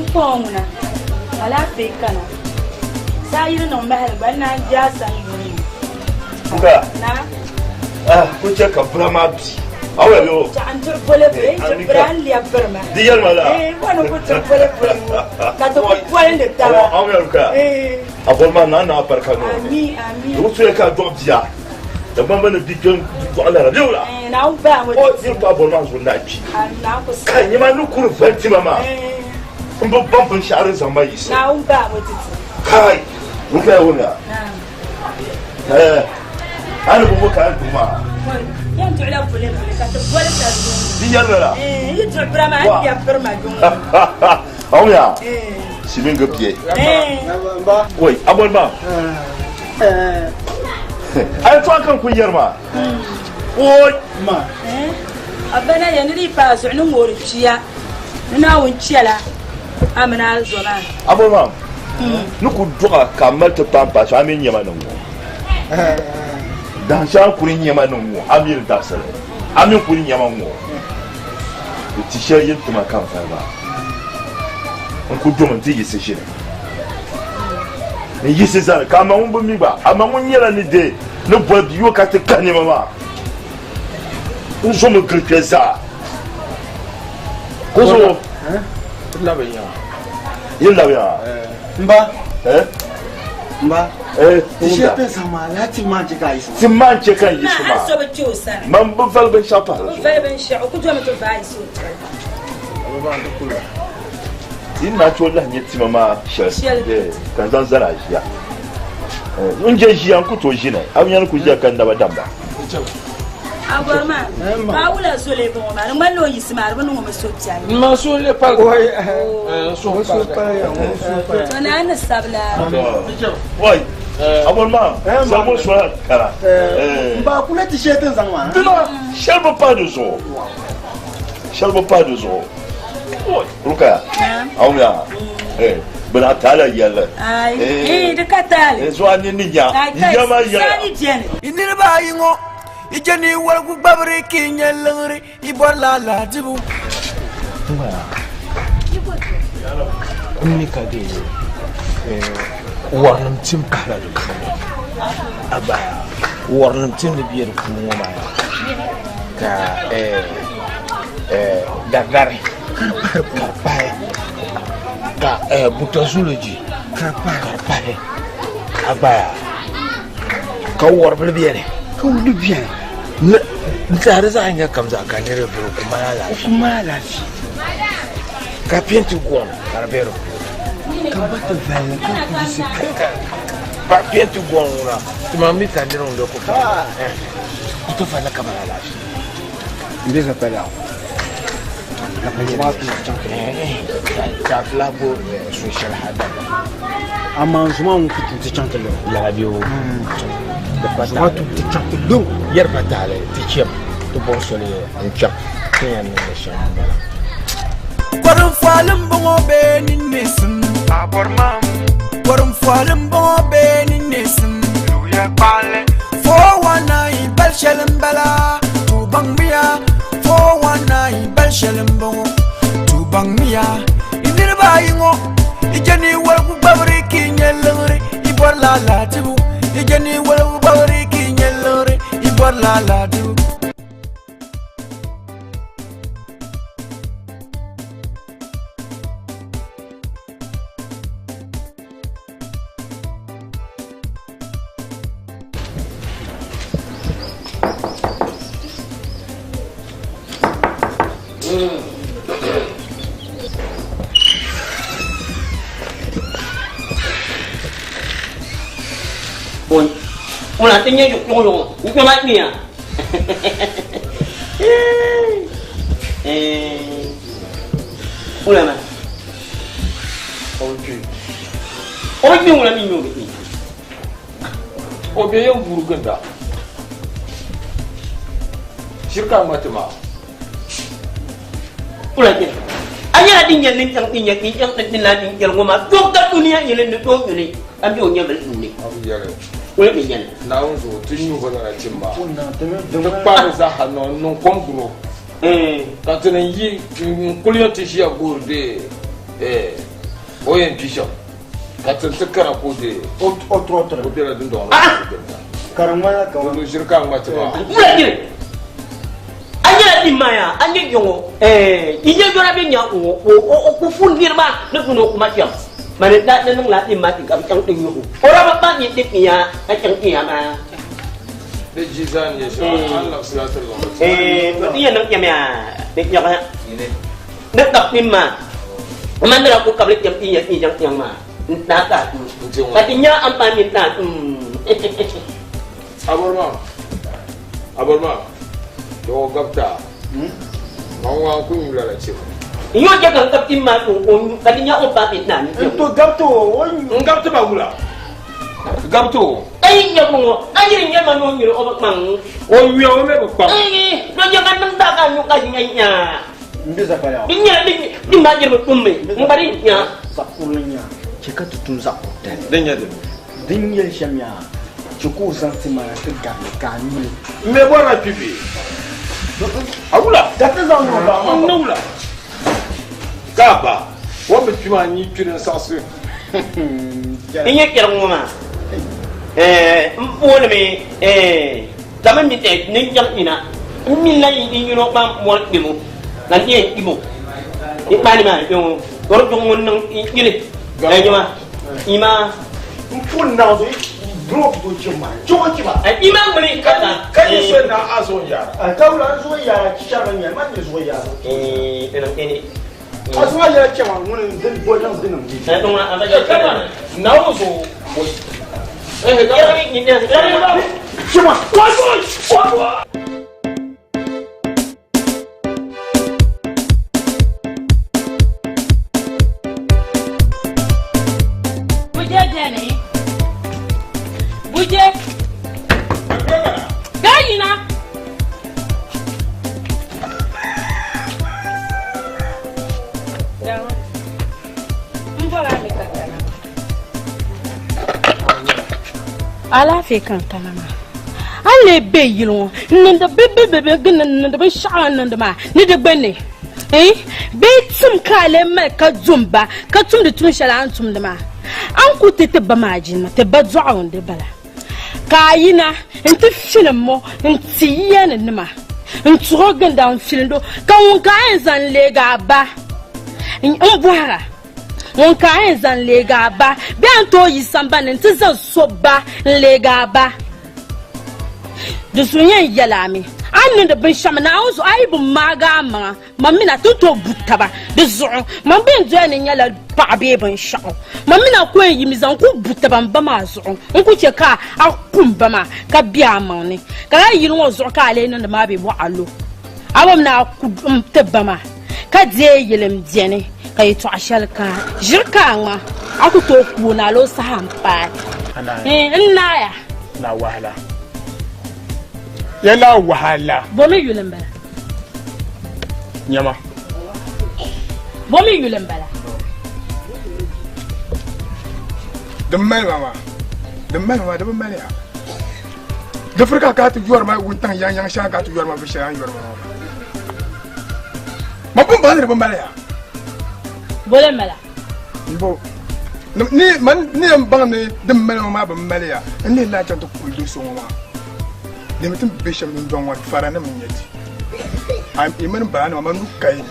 Pumpɔŋɔ ŋuna, alaafee kana. Saa yi di niŋ mahali gba, n naan je a sani yuuni ŋɔ. Nka. Naa. Ah, ko chɛ ka bura maa bi. A wula bɛ o. Chaɣ n diri pole pole, n diri bira n lɛbi biri ma. Di yɛli ma la. Ee, wani ku diri pole pole ŋɔ, ka ti ku polindi taba. Aw yɛli ka. Ee. A bɔri maa naa naa barika nɔ. Ami, ami. Di tuya ka dɔɣi bia. Dagbamba ni bi kpɛm dɔɣi lala bɛ wula. Ee, Naawuni bahi ŋɔ. O niri pa bɔri maa zuɣu naa kpi. Ami, Naawuni ku Ka nyɛ maa ni kuri vali tima maa. Ee. N bi baŋ binshɛɣu din zaŋ ma yiɣisi. Naawuni bahi ŋɔ titi. Kai, Rukaya wumya. Naam. Eh, a ni bɔŋɔ ka a duhi maa. Yɛn duɣila pole pole ka ti boli tari yuŋ. Di yɛli la. Eh, yi duɣi bira maa, a ni lɛbi biri ma yuŋ. Awuya. Siminga bie. Wai, a bɔri maa. A yɛtɔɣa kan kuli yɛri maa. Oi. Ma. A bana yɛn ni di paai zuɣu ni ŋoori kpiya ni Naawuni chɛla a mini a zo maa. A bɔri maa. Ni ku dɔɣa ka a mali ti paai paai so a mi nyɛma ni ŋɔ. Dahinshɛli a kuli nyɛma ni ŋɔ a mi di dabisili a mi kuli nyɛma ŋɔ. Di ti shɛli yin tima ka n vali maa. N ku domi nti yiɣisi ʒini. N yiɣisi zani ka a ma ŋun bi mi gba, a ma ŋun nyɛla ni deei ni boli bia o ka ti kahi nɛma maa. N zomi gili kpe zaa. Ko zuɣu. Yin labi yaŋa. M ba. Eh? M ba. Eh, Ti shɛli ti zaŋ maa, lala tim maa n-chɛ ka a yiɣisi maa. Tim maa n-chɛ ka n yiɣisi maa. A so bi kpe o sani. Man bi vali binshɛɣu pahi di O zuɣu. vali binshɛɣu, o ku domi ti vaai so tiri. Yi ni maa tooi lahi nya tima maa shɛli ka n zaŋ zali a ʒiya. N je ʒiya n ku tooi ʒini. A bi nya ni ku ʒiya ka n naba damda. A bɔri maa, ka a wula zoli bɔŋɔ maa, di ŋmanila o yiɣisi maa, di bi niŋ o mi suhupiɛlli. N ma suhu le paligi. N suhu paligi. To naa ni sabila. Oi, a bɔri maa, zaŋ o suhu kara. M ba, kula ti shɛli ti ni zaŋ maa. Dina, shɛli bi pahi di zuɣu. Shɛli bi pahi di zuɣu. Rukaya, awuya, bɛ daa taala yɛlli. Ayi, di ka taali. Zuɣu a nini ni nya, yiya maa yɛliya. Yi niriba ayi ŋɔ, yi je ni yi woligu gbabiri ka yi nya liɣiri, yi bɔrila alahizibu. N mi ka dee wɔrinim tim pahila di puuni a baya. Wɔrinim ti ni be di puuni ŋɔ maa ka daridari ka di pahi ka butazology ka di pahi agbaya ka wɔribili beni ka wuli beni n tiɛha di zaɣ yiŋga kam zaa ka niriba beni o ku mali alaafee o ku mali alaafee ka penti gɔŋ ka di be di puuni ka ba ti valli ka yiɣisi pa penti gɔŋ ŋuna ti ma mi ka niriba ŋun ku o ti valli ka mali alaafee n bɛ zapali ka ti lahi bo so shɛli ha dabam amaa zuma ŋun ku ti chaŋ ti luŋ lala bɛ o zuma tu ti chaŋ ti luŋ yɛri pa taali ti chɛm ti bɔri soli n chaŋ ti yɛn niŋdi shɛm n bala Kɔrim bɔŋɔ bee ni neesim Kɔrim bɔŋɔ bee ni neesim 419 bal shɛli n bala to baŋmiya 419 bal shɛli n bɔŋɔ to baŋmiya i niriba ayi ŋɔ i je ni waligu gbabiri ka i nyɛ liɣiri i bɔrila alaadibu i je ni waligu gbabiri ka i nyɛ liɣiri i bɔrila alaadibu Ŋuna ti nyɛ yuɣuŋ n kpɛma kpiya. Ŋuna maa. O bi kpi. O bi kpi ŋuna mi nyɛ o bi kpi. O be yɛn guuri ginda. Shiri ka a ŋma ti maa. Ŋuna kpɛri. A nyɛla din nyɛ din chaŋ ti nyɛ din chaŋ ti ti lahi din kpɛri ŋɔ maa doo ka dunia nyɛli ni doo nyuli ka be o nyɛvili puuni. A bi yɛli. Ŋuna mi nyɛli. Naawuni zuɣu ti nyu ba lala tim maa. Ti kpaari zaaha niŋ niŋ kom guri o. Ka ti ni yi n kuli yɛn ti ʒiya guhiri dee o yɛn kpi shɛm ka ti ti kana ka o dee o tɔrɔtɔrɔ o bela dundɔŋ ni ginda. Ka di ŋmanila kaman Di ʒiri ka a ŋma ti maa. Ŋuna nyini a nyɛla din maa yaa a nyɛ yɔŋɔ i nyɛ yɔra bɛ nya ŋɔ o ku fu niriba ni duni o kuma shɛm mani da ni niŋla din maa ti ka bi chaŋ ti nyuhu o daa bi kpa nyɛ ti kpiya ka chaŋ kpiya maa. Di ji zaa ni nyɛ shɛm a ni labisila ti liɣiri ti. Ti yɛn niŋ shɛm yaa di kpɛɣa ni kab kpim maa man ni daa ku kabili kpɛm ti nyɛ ti chaŋ kpiɛŋ maa n taai ka ka ti nya ampani mini taai Aborima Aborima dɔgɔ gabita ma ŋun an ku nyu lala chɛ N yo chɛ ka n kab tim maa o nyu ka di nya o paai bɛ taai N to gabita o o nyu. N gabiti ma wula gabita o. A yi nya ŋɔ a yiri nya ma ni o nyuri o bi kpaŋ. O nyuya o mi bi kpaŋ. Do chɛ ka niŋ daa ka nyu ka nya nya. N be zapali Di nyɛla din maa jiri bi tummi n gba di nya. Zaɣ kurili nya chɛ ka ti tum zaɣ kuritali. Din nyɛ dini? Din nyɛli shɛm nya chɛ ka o zaŋ ti mana ti garili ka a nyu li. M mi bɔrila kpi bee? A wula? Ka ti zaŋ niŋ ba N ni wula? Ka a ba, o ni bi kpi maa n yi kpi di n saɣisi. N nyɛ kpɛrigu ŋɔ maa m boonimi ka mi mi ni chaŋ ina n mi la n yino kpa mɔri kpɛmo ka n yɛn kpimo n kpaani maa kpɛŋɔ ka di duɣu ŋun niŋ yili ima ima n pun naɣ zuɣu drop do chim maa chɔŋɔ chiba ima ŋmini ka ka yi so na a zuɣu yaara ka wula n zuɣu yaara chɛri n nyɛ man nyɛ zuɣu yaara a zuɣu yaara chɛma ŋuni n din bo niŋ di niŋ di Naawuni zuɣu chima Buje beni. Buje. Gaa yina. N bɔra mi ka kana. Alaafee ka n kana maa. A ni lee be yili ŋɔ n-niŋdi bibibibi n-niŋdi binshɛɣu a ni niŋdi maa ni di gbunni eh? Bee tim ka a lee mali ka du m ba ka tumdi tuun shɛli a ni tumdi maa? A ni ku ti ti ba maa jilima, ti ba dɔɣu n-di bala. Ka a yina. N ti filim mo n-ti yiya ni nima n-tuɣi o ginda n-filindi o, ka ŋun ka a yɛn zaŋ leegi a ba m-bɔhira, ŋun ka a yɛn zaŋ leegi a ba bee a ni tooi yi sambani ni nti zaŋ so ba n-leegi a ba? Di zuɣu yɛn yɛl a mi, a ni niŋdi binshɛɣu Naawuni zuɣu, a yi bi maagi a maŋa Man mini a ti ni tooi bu taba di zuɣu, man bee n doya ni nyɛla paɣa bee binshɛɣu. Man mini a ku yɛn yimi zaŋ ku bu taba m ba maa zuɣu. N ku chɛ ka a ku m ba maa ka be a maŋ ni. Ka lala yili ŋɔ zuɣu ka a lee niŋdi maa bee bɔɣa lo. A bom ni a ku m ti ba maa ka deei yili m beni ka yɛtɔɣa shɛli kaai. Ʒiri ka a ŋma, a ku tooi ku o ni a lo saha m-paai. N naaya. Yɛla wahala. Bomi yuli m-bala. Nyama. Bomi yuli m-bala. Din mali ma maa, din mali ma maa, di bi mali ya. Di firi ka ka ti yɔri ma wuntaŋ yaŋ yaŋ shɛŋa ka ti yɔri ma vi shɛli a ni yɔri ma maa. Ma pun baŋ ni di bi mali ya. Bole m-bala. Bo ni man ni yɛn baŋ ni din mali ŋɔ maa bi mali ya n lihi lahi chaŋ ti kuli do so ŋɔ maa dimi ti ni be shɛm dundɔŋ ŋɔ ni faranim n-nyɛ ti. A yi mini baanima man nuu ka yi ni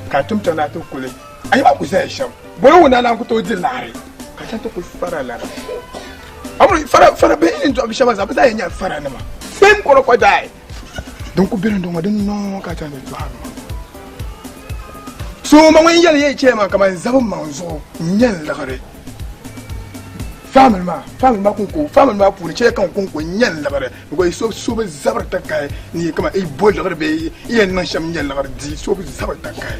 ka a tim chaŋ ni a ti kuli a yi maa ku zaya shɛm boli wuna naan ku tooi di laɣiri ka chaŋ ti kuli fara lana. A mi fara fara bihi ni dɔɣi bi shɛba zaa bɛ zaa yɛn nyɛla faranima. Same crocodile. Din ku be dundɔŋ ŋɔ din noo ka chaŋ ti dɔɣiri ma. So ma ŋun yɛli yɛi chɛ ma kaman zabi maŋ zuɣu n-nyɛ n liɣiri. Family maa, family maa kuŋko, family maa puuni chɛ ka n kuŋko n-nyɛ n liɣiri because so so bi zabiri takahi ni yɛ kaman i bo liɣiri bee i yɛn niŋ shɛm n-nyɛ liɣiri di so bi zabiri takahi.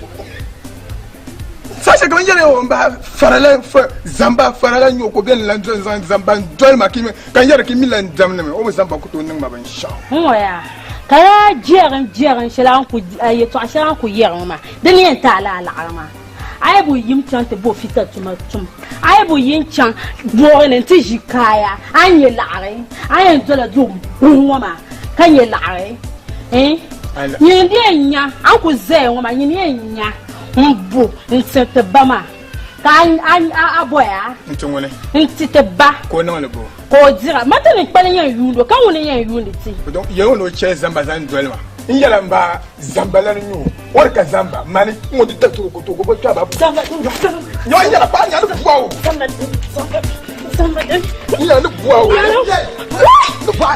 Saha shɛli ka n yɛli o n bahi farala zamba farala n-nyɛ o ka o beni lan doli n-zaŋ zamba n-doli ma ka n yɛri ka i mi lan damdi mi o mi zamba ku tooi niŋ ma binshɛɣu. N-ŋɔ yaa ka yaa jɛrim jɛrim shɛli a ni ku yɛtɔɣa shɛli a ni ku yɛri ŋɔ maa di ni yɛn ti a la alaɣiri maa a yi bi yim chaŋ ti bo fita tuma tum a yi bi yim chaŋ boori ni nti ʒi kaaya a ni nyɛ laɣiri a yɛn dola do buhi ŋɔ maa ka nyɛ laɣiri nyini di yɛn nya a ni ku zaya ŋɔ maa nyini yɛn nya n bo n ti ti ba maa ka a boya n ti ŋuni n ti ti ba ka o niŋli bo ka o dira ma ti ni kpali yɛn yuundi o ka ŋuni yɛn yuundi ti yɛli o ni o chɛ zamba zaŋ doli ma n yɛla n ba zamba lani nyɛ o o di ka zamba mani n ŋɔ di da tooi ku tooi ku kpɛ ba nyɛ n yɛla paɣa nyɛ ni bua o n yɛla ni bua o ni bua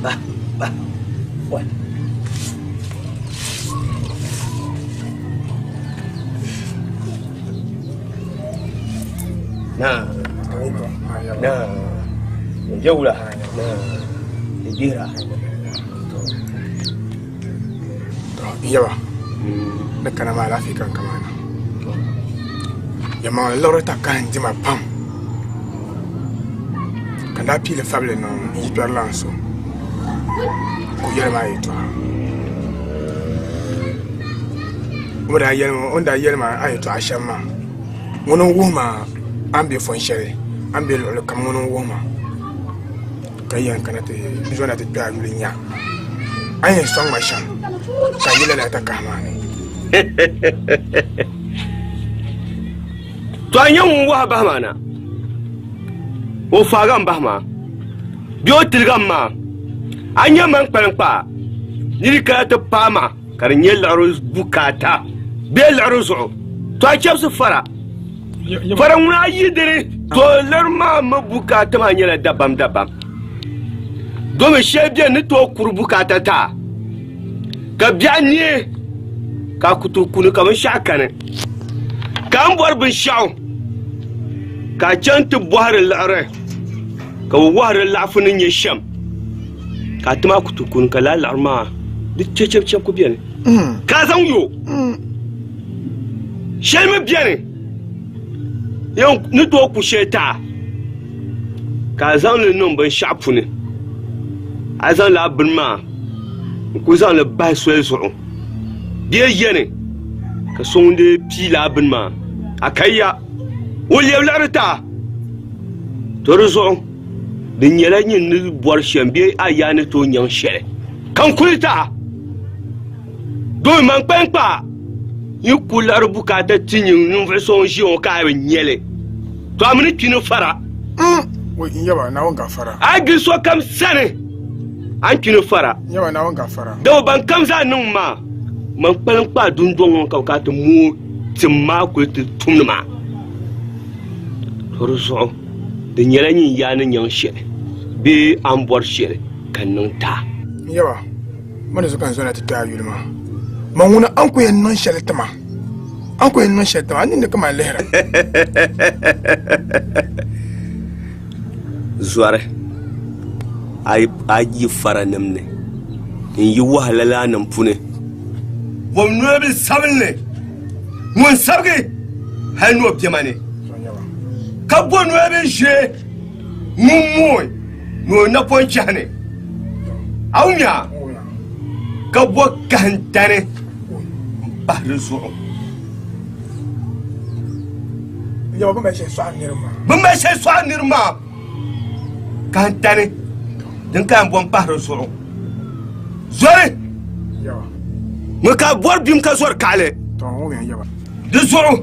Ba, ba, oi. Na, na, jewula, na, jira. Yaba, ni kana maa alaafee ka n kama na. Yɛlimaŋli liɣiri takahi n-dima pam ka n daa piili fabili niŋ n yikpɛrilan so ka o yɛli ma yɛtɔɣa. O ni daa yɛli ma a yɛtɔɣa shɛm maa, ŋuni n-wuhi ma a ni be fɔn shɛli, a ni be luɣili kam ŋuni n-wuhi ma. Ka yɛn kana ti zona ti kpe a yuli nya a ni yɛn sɔŋ ma shɛm ka yi lala takahi maa ni. To a nyɛ ŋun wahi bahi maa na, o faagi m bahi maa bee o tiligi m maa, a nyɛ man kpaliŋkpaa ni di kana ti paai ma ka di nyɛ liɣiri bukaata bee liɣiri zuɣu, to a chɛbisi fara. Fara ŋuna a yi dini, to liɣiri maa mi bukaata maa nyɛla dabam dabam. Domi shɛli beni ni tooi kuri bukaata ti a, ka biɛɣu neei ka a ku tooi kuni ka binshɛɣu kani. Ka a ni bɔri binshɛɣu ka a chaŋ ti bɔhiri liɣiri ka bɛ wɔhiri laɣifu ni nyɛ shɛm ka a ti maa ku tooi kuni ka lala liɣiri maa di chɛchɛbuchɛbu ku beni ka a zaŋ yo. Shɛli mi beni yɛn ni tooi ku shɛli ti a ka a zaŋ li niŋ binshɛɣu puuni. A zaŋ lala bini maa n-kuli zaŋ li bahi soli zuɣu bee yɛni ka so ŋun dii pii lala bini maa a ka ya o lɛbi liɣiri ti a. To di zuɣu di nyɛla nyin ni bɔri shɛm bee a yaa ni tooi nyaŋ shɛli ka n kuli ti a. Domi man kpaŋkpaa yi ku liɣiri bukaata ti nyin ninvuɣ so ŋun ʒiya ŋɔ ka a bi nya li, to a mi ni kpi ni fara. Wai, n yaba, Naawuni gafara. A yi gili sokam sani, a ni kpi ni fara. N yaba, Naawuni gafara. Dama ban kam zaa niŋ ma, man kpaŋkpaa dundɔŋ ŋɔ ka bɛ kana ti mooi tim maa kuli ti tumdi ma. To di zuɣu di nyɛla nyin yaa ni nyaŋ shɛli bee a ni bɔri shɛli ka n niŋ ti a. N yaba, Ma ni zo ka n zɔna ti ti a yuli maa. Ma ŋuna a ni ku yɛn niŋ shɛli ti ma, a ni ku yɛn niŋ shɛli ti ma, a ninni kaman lihira. Zɔri a yi faranim ni n-yi wahala laanim puuni. Bom noli bil sabinli ŋun sabigi hal ni o biɛma ni, ka bo noli bil ʒee ŋun mooi ni o napɔŋ chɛhi ni. A wumya ka bo kahintani m-pahi di zuɣu. Bɛ mali shɛli sɔɣi niriba maa kahintani din ka yɛn bo m-pahi di zuɣu. Zɔri ŋɔ ka bɔri bim ka zɔri kaɣili di zuɣu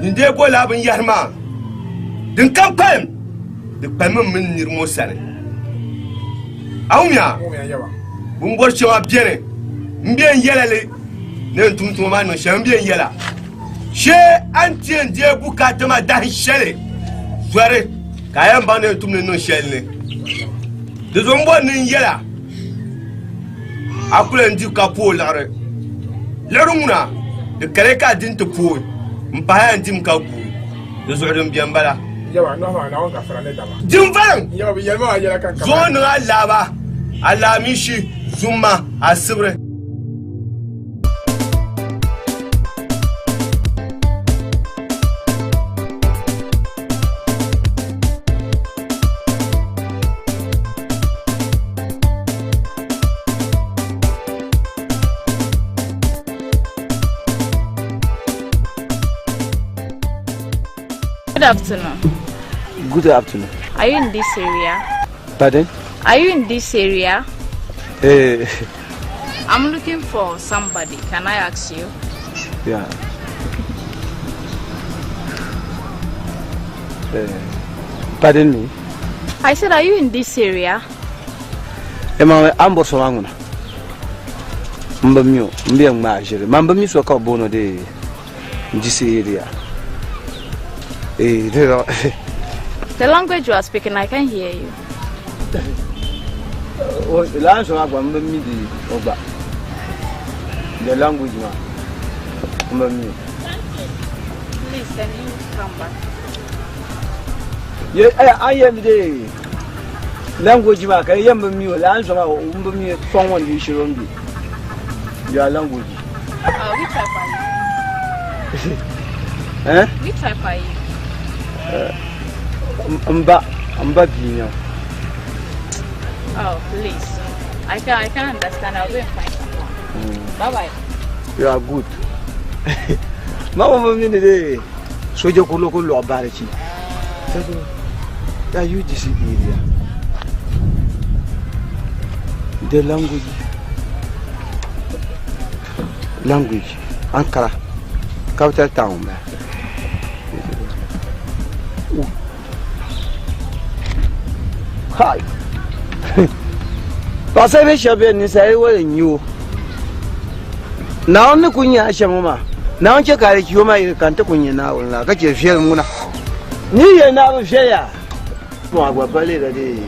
nyin dee bo lala binyɛhiri maa din kam kpalim di kpalimi mini nir ŋɔ sani. A wumya? Bɛ ni bɔri shɛŋa beni m-be n yɛla li ni n tum tuma maa niŋ shɛm m-be n yɛla. Shee a ni ti yɛn deei bukaata maa dahin shɛli zɔri ka a yɛn baŋ ni yɛn tum ni niŋ shɛli ni. Di zuɣu m bɔri ni n yɛla a kuli n di ka pooi liɣiri. Liɣiri ŋuna di kali ka a di nti pooi m-pahi a ni dim ka guui. Di zuɣu din beni bala. Din valiŋ zuɣu niŋ alaaba, alaamishi, zumma, asibiri. Good afternoon. Good afternoon. Are you in this area? Pardon? Are you in this area? Eh. I'm looking for somebody. Can I ask you? Yeah. Pardon me? I said, are you in this area? Ema an bɔri so maa ŋuna n bi mi o n bi yɛn ŋmaai ʒili man bi mi so ka bi booni o dee this area eh The language you are speaking, I can't hear you. Laa so maa gba n bi mi di o gba the language maa n bi mi o. Please, can you come back? Ye eh an yɛn de language maa ka yɛn bi mi o laa so maa n bi mi sɔŋ ŋɔ ni shiri o ni be your language. Which tribe are you? Eh? Which tribe are you? Mba, mba bia n-nyɛ o. Oh, please. I can't understand. I'll go and find someone. Bye bye. You are good. Ma ŋɔ mi ni de soja kurili ku lɔɣi barichi. Are you this area? The language. Language. Ankara. Capital town. Hai. Paɣasara bɛ shɛba bɛ ninsali wali n-nyɛ o. Naawuni ni kuli nya a shɛm ŋɔ maa, Naawuni chɛ ka a di chi o maa yili ka n ti kuli nya Naawuni la ka chɛ viɛlim ŋuna. Ni yi yɛli ni a bi viɛli a, a gba pa leela di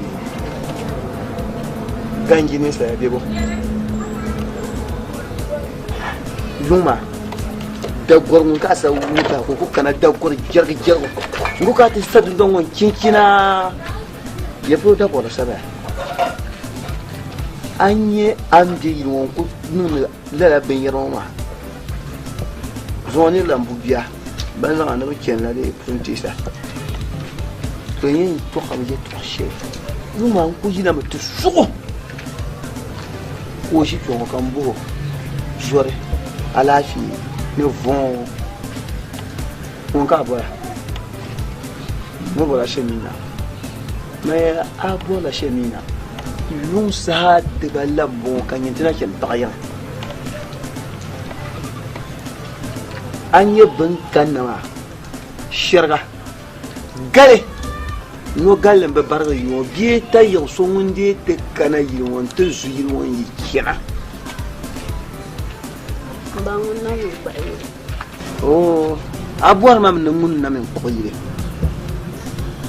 ganji ninsala bebo. Yuŋ maa, dagɔri ŋun ka a sa wum ka ka o ku kana dagɔri jɛrigi jɛrigu n-ku ka a ti sa dundɔŋ ŋɔ n-chinchina ya polo dagɔri sabaya. A ni nyɛ a ni be yili ŋɔ n-ku niŋdi lala binyɛra ŋɔ maa. Zuŋɔ niri lan bu bia, ban zaŋ a ni bi chani la dee pun teesa. To n yɛn tɔɣi bi yɛtɔɣ shɛli yuŋ maa n ku yina mi ti suɣ o ka o ʒi kpe ŋɔ ka m bɔh o, Zɔri, alaafee ni vɔŋ ŋun ka a bɔra? N ni bɔrila Shɛmina. Maya a bɔrila Shɛmina yuŋ saha dibala m-bɔŋɔ ka nyin ti na chani paɣ yiŋa. A nya bɛn kanna maa shɛriga gali no galli m-bi barigi yili ŋɔ bee tayiɣ so ŋun dee ti kana yili ŋɔ nti zu yili ŋɔ n-yi chana. M ba ŋun na mi n-kpuɣi yili. Oo, a bɔri ma mi ni ŋun na mi n-kpuɣi yili.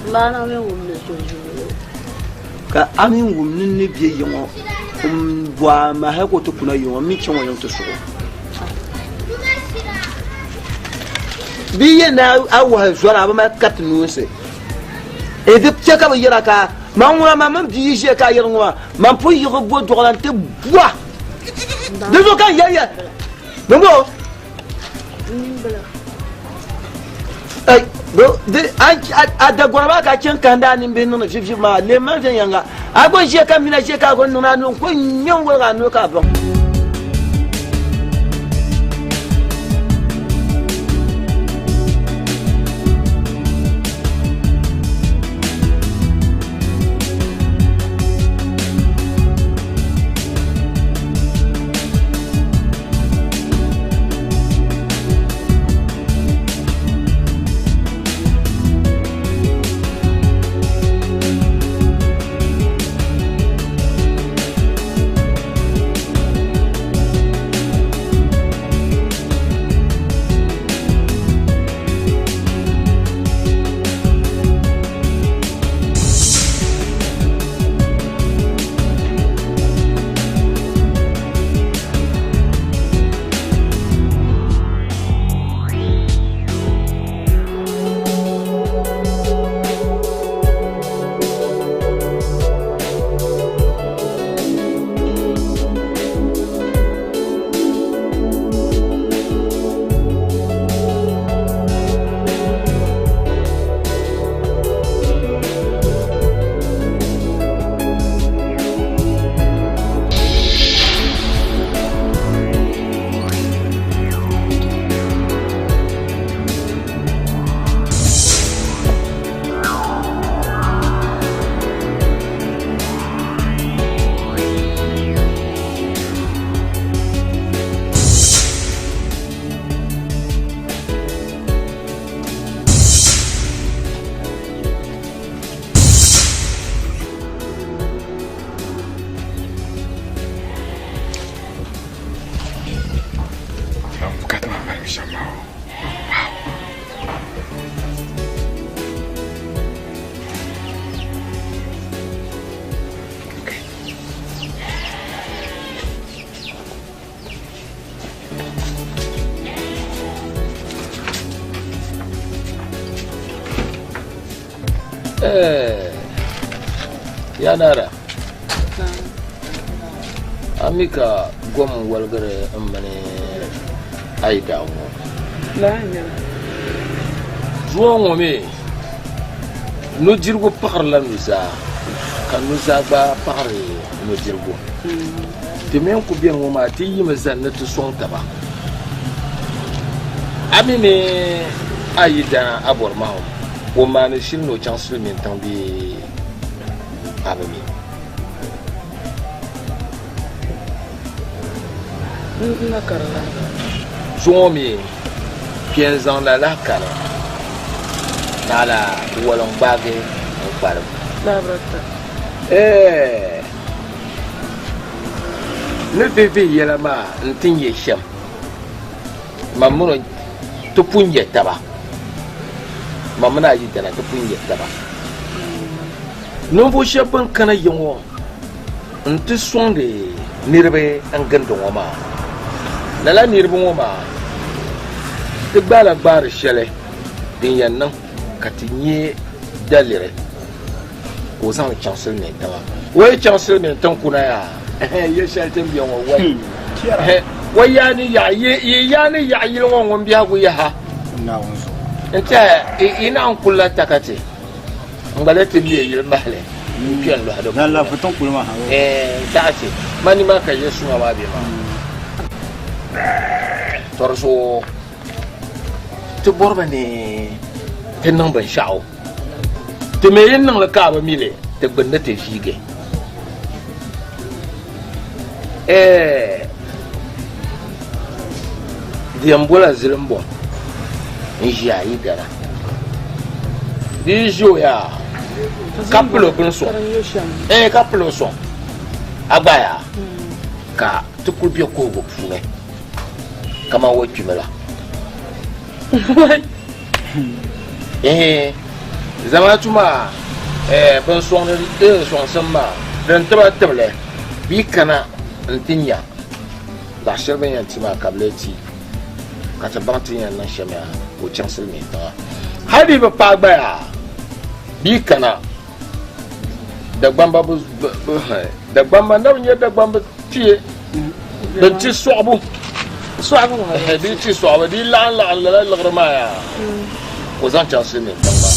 M ba na mi wum ni so ʒi yili ŋɔ. Ka a mi wum ni n ni be yi ŋɔ m-bɔ a ma hal ka o ti kuna yi ŋɔ, m mi chaŋ o yiŋ ti suɣ o. Bɛ yi yɛn ni a wahi zɔra, a bi mali kariti noonsi. E di chɛ ka bɛ yɛra ka man ŋuna maa mini bia yi ʒiya ka a yɛri ŋɔ maa, man pun yiɣi bo dɔɣila nti bɔha. Di zuɣu ka n yɛli ya, Bɛmbɔŋɔ, a dagɔra maa ka a chɛ n-kahindi a nimbihi niŋdi vibivibi maa, leemi ma viɛnyɛliŋga. A gba ʒiya ka mina ʒiya ka a gba niŋdi a nuu n-ku ŋme n-woligi a noli ka a baŋ. Yanara a mi ka gom n waligiri n mini a yi daa ŋɔ zuŋɔ ŋɔ mi nudirigu paɣarila nuzaa ka nuzaa gba paɣari nudirigu Ti mi n-ku beni ŋɔ maa, ti yimi zani ni ti sɔŋ taba. A mi ni a yidana Abɔrmahu, o maani shili ni o chaŋ silimiintiŋ bee a bi mi? N na ka di lahi. Zuŋɔ mi, kpe n-zaŋ lala kani, naɣila waliŋ gbaagi n-kpalim. Lahabali. Ɛɛh! Ni vihi vihi yɛla maa n-ti nya shɛm, man mini o ti pun nya taba. Man mini a yidana ti pun nya taba. Ninvuɣ shɛb bɛn kana ya ŋɔ nti sɔŋdi niriba n-gindi ŋɔ maa, lala niriba ŋɔ maa ti gbaala gbaari shɛli din yɛn niŋ ka ti nya daliri. Ka o zaŋ li chaŋ silimiin tiŋa. O yi chaŋ silimiin tiŋ kuna yaa, yili shɛli ti ni be ŋɔ wai. O yaa ni yaɣi, yi yi yaa ni yaɣi yili ŋɔ ŋun biɛhigu yaha. N tɛha yi naɣ n-kuli la takati n gba lee ti me yili mahili n-kpe n-lɔhi di puuni. Ɛɛn, n-taɣi ti ma nimaa ka yili suŋa maa be maa. Tɔ di zuɣu ti bɔrimi ni ti niŋ binshɛɣu. Ti mi yi niŋ li ka a bi mi li, ti gbini ni ti viigi. Ɛɛ, di yɛn bola zilimbɔŋ n-ʒi a yi gana. Di yi ʒi o yaa, ka pili o bini sɔŋ. Ɛɛ, ka pili o sɔŋ. A gba yaa, ka ti kuli be kuhigu puuni kaman o kpimi la. Ehe zamaatu maa eh, bin sɔŋdi eh, sɔŋsim maa din tiba tibili bɛ yi kana n-ti nya zaɣ shɛli bɛ ni yɛn ti maa ka bɛ lee ti ka ti baŋ ti ni yɛn niŋ shɛm yaa ka o chaŋ silimiin tiŋa. Hali di yi bi paai gba yaa bɛ yi kana Dagbamba bi Dagbamba na bi nyɛ Dagbamba ti din ti sɔɣibu di ti sɔɣibu di laɣim laɣim lala liɣiri maa yaa ka o zaŋ chaŋ silimiin tiŋ maa.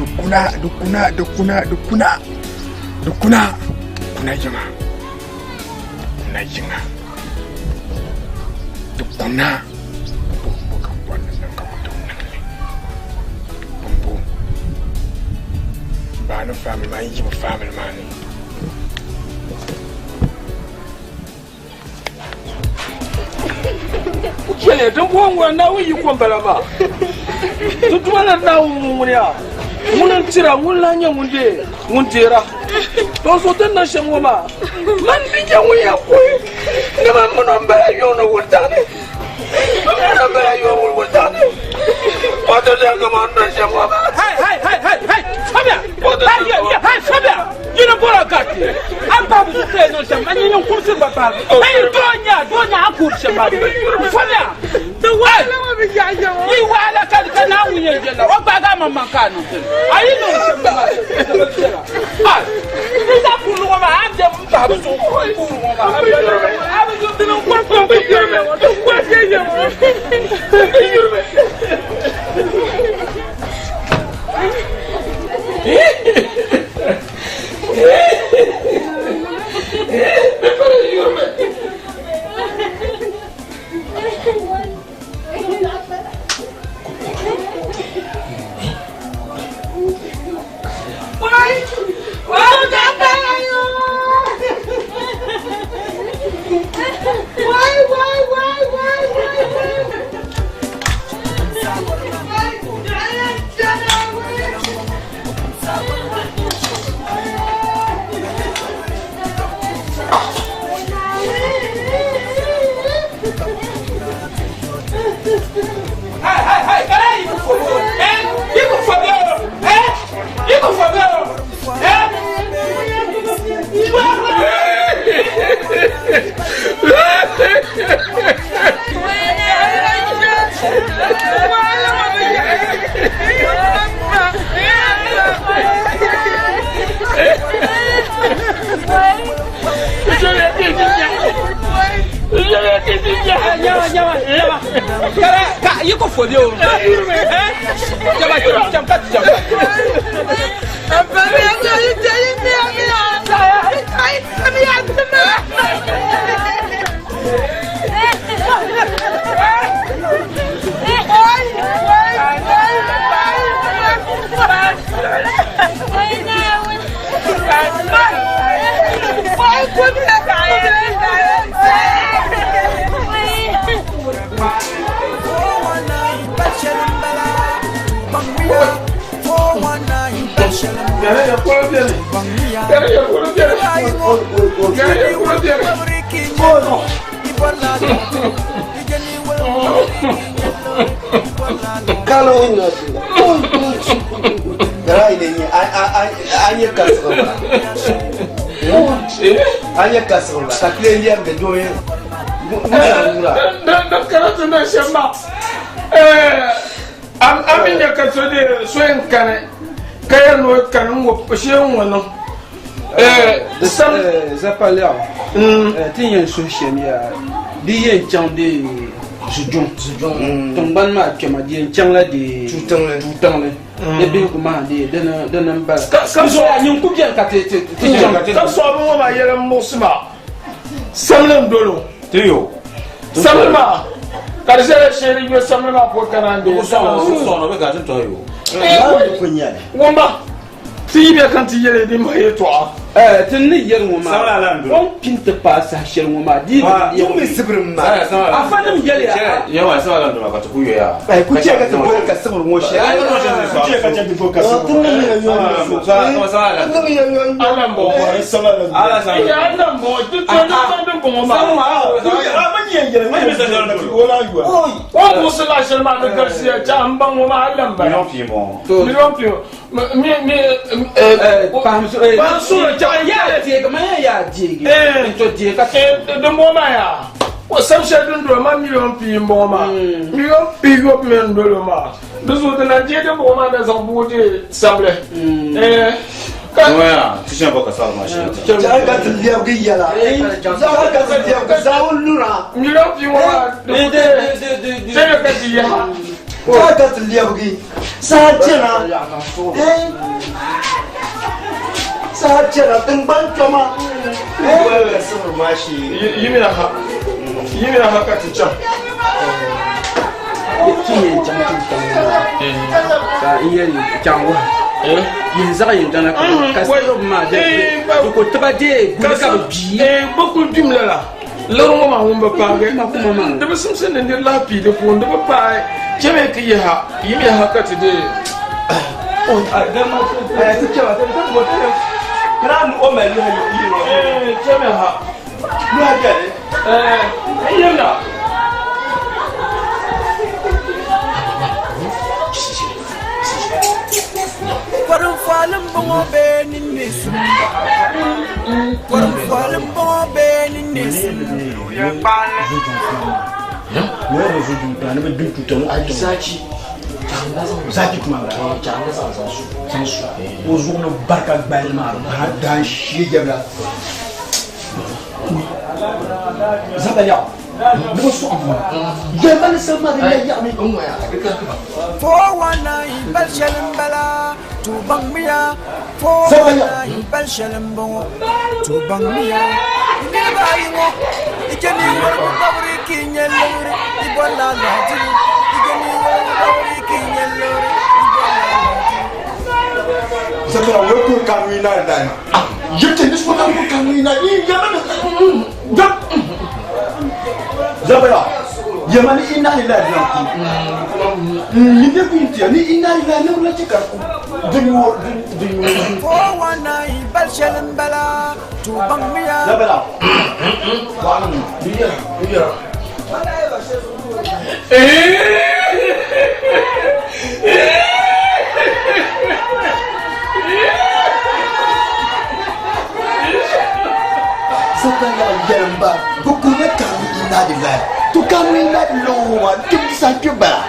Dukuna, dukuna, dukuna, dukuna, dukuna, dukuna yiŋa, dukuna yiŋa, dukuna. Bumbu ka bɔri ni niŋ ka ku tooi niŋ li. Bumbu baa ni family maa n yi bi family maa ni. Chɛliya din bɔŋɔ ŋuna Naawuni yiko m-bala maa. Ti Duuma la Naawuni ŋun ŋuni a, ŋuni n-tira, ŋuni n-lahi nyɛ ŋun deei ŋun deera. Dinzuɣu ti ni niŋ shɛm ŋɔ maa, man mi nyɛ ŋun yɛn kuhi ni man min o m-bala yuŋ ni wuntaŋ ni, man min o m-bala yuŋ ni wuntaŋ ni. Wato di kaman n niŋ shɛm ŋɔ maa. Hey, hey, hey, hey, hey, Fabia! Hey, yeah, yeah, hey, Fabia! Yini bɔra gariti a babu ku kpee niŋ shɛm a nyini kurisi gba paagi hey doo nya doo nya a kuri shɛm maa fɔliya yi wahala ka ka Naawuni yɛn yɛlla o gbaagi a maŋmaŋ ka a niŋ tini a yi niŋ shɛm maa a ni zaŋ kurili ŋɔ maa a ni m bahi bi zuɣu kurili ŋɔ maa a bi zuɣu dini n kuri kuri kuri Ka yi ko foli o. Jaba jam ka jam. Kalo Gara ile nye an ye kasigi la an ye kasigi la ka tile yɛm de don ye wura. Da kɛra tun bɛ sɛ ma an bɛ ɲɛ ka so de so in kani ka yɛ n'o kani n ko se n ŋɔnɔ. Zapalɛɣu ti yɛn suhi shɛm yaa di yɛn chaŋ de Zijuŋ tiŋgbani maa kpɛma di yɛn chaŋla de Tuutiŋli di bihigu maa de dini n bala ka nyin ku bɛni ka ti chaŋ. Ka sɔɣibu ŋɔ maa yɛli n muɣisi ma samli n dolo samli maa ka di ʒɛla shee di yo samli maa pɔi ka naan deei wumba ti yi bɛ kan ti yɛli di mahi yɛltɔɣa. Ti ni yɛli ŋɔ maa o ni pini ti paai saha shɛli ŋɔ maa di yi mi sibiri maa afa nim yɛliya ku chɛ ka ti boli ka sibiri ŋɔ shɛli Ku chɛ ka ti boli ka sibiri O muɣisi la shɛli maa di galisiya cha n baŋ ŋɔ maa a lan bala miliɔn pii mi mi paɣa so yaa deegi ma yaa deegi n to deegi ka din bɔŋɔ maa yaa o sam shɛli din dolo maa miliɔn pii n bɔŋɔ maa miliɔn pii yɔbu mi n dolo maa di zuɣu di na deei din bɔŋɔ maa na zaŋ bugu deei samli Zaɣa ka ti lɛbigi yɛla zaɣa ka ti lɛbigi zaɣa lura miliɔn pii ŋɔ maa di ku ka ti yaha zaɣa ka ti lɛbigi saha chɛna saha chɛna tingbani kpɛma yimina ha yimina ha ka ti chaŋ ti yɛn chaŋ Tuutiŋli maa ka n yɛli chaŋ wuhi yin zaɣ yin dana ka salo maa di ku tiba dee guli ka bi bii bi kuli gbim lala liɣiri ŋɔ maa ŋun bi paagi di bi simsi ni niri lahi pii di puuni di bi paai chɛmi ki yiha yimiya ha ka ti dee chɛmi ha n yirina. Kɔrinfɔli m-bɔŋɔ bee ni neesim? Kɔrinfɔli m-bɔŋɔ bee ni neesim? Zaki tuma la o zuɣu ni barika gbali maa dan shee jɛbila zabaliyaɣu ni bi sɔɣi ŋɔ yɛlima ni sani maa di nyɛ yaɣami 419 bal shɛli m-bala to baŋmiya 419 bal shɛli m-bɔŋɔ to baŋmiya niriba ayi ŋɔ i je ni waligu babiri ka i nyɛ liɣiri i bɔrila alahijibu i je ni waligu babiri ka i nyɛ liɣiri i bɔrila alahijibu. Zabaliyaɣu wei kuri kanui na dai yiti ni so na kuri kanui na yi yɛma ni dam Zabaliyaɣu yɛma ni inna lillahi dilan ku ni ne kun tiya ni inna lillahi ne wula che ka ku din yo din yo 419 bal shɛli m-bala to baŋmiya. Zabaliyaɣu wani yɛra Sapaleɣu yɛli m ba, bɛ kuhimi kaanu inna lillahi. To kaanu inna lillahi ŋɔ maa kpɛbu di saha kpɛbu bala.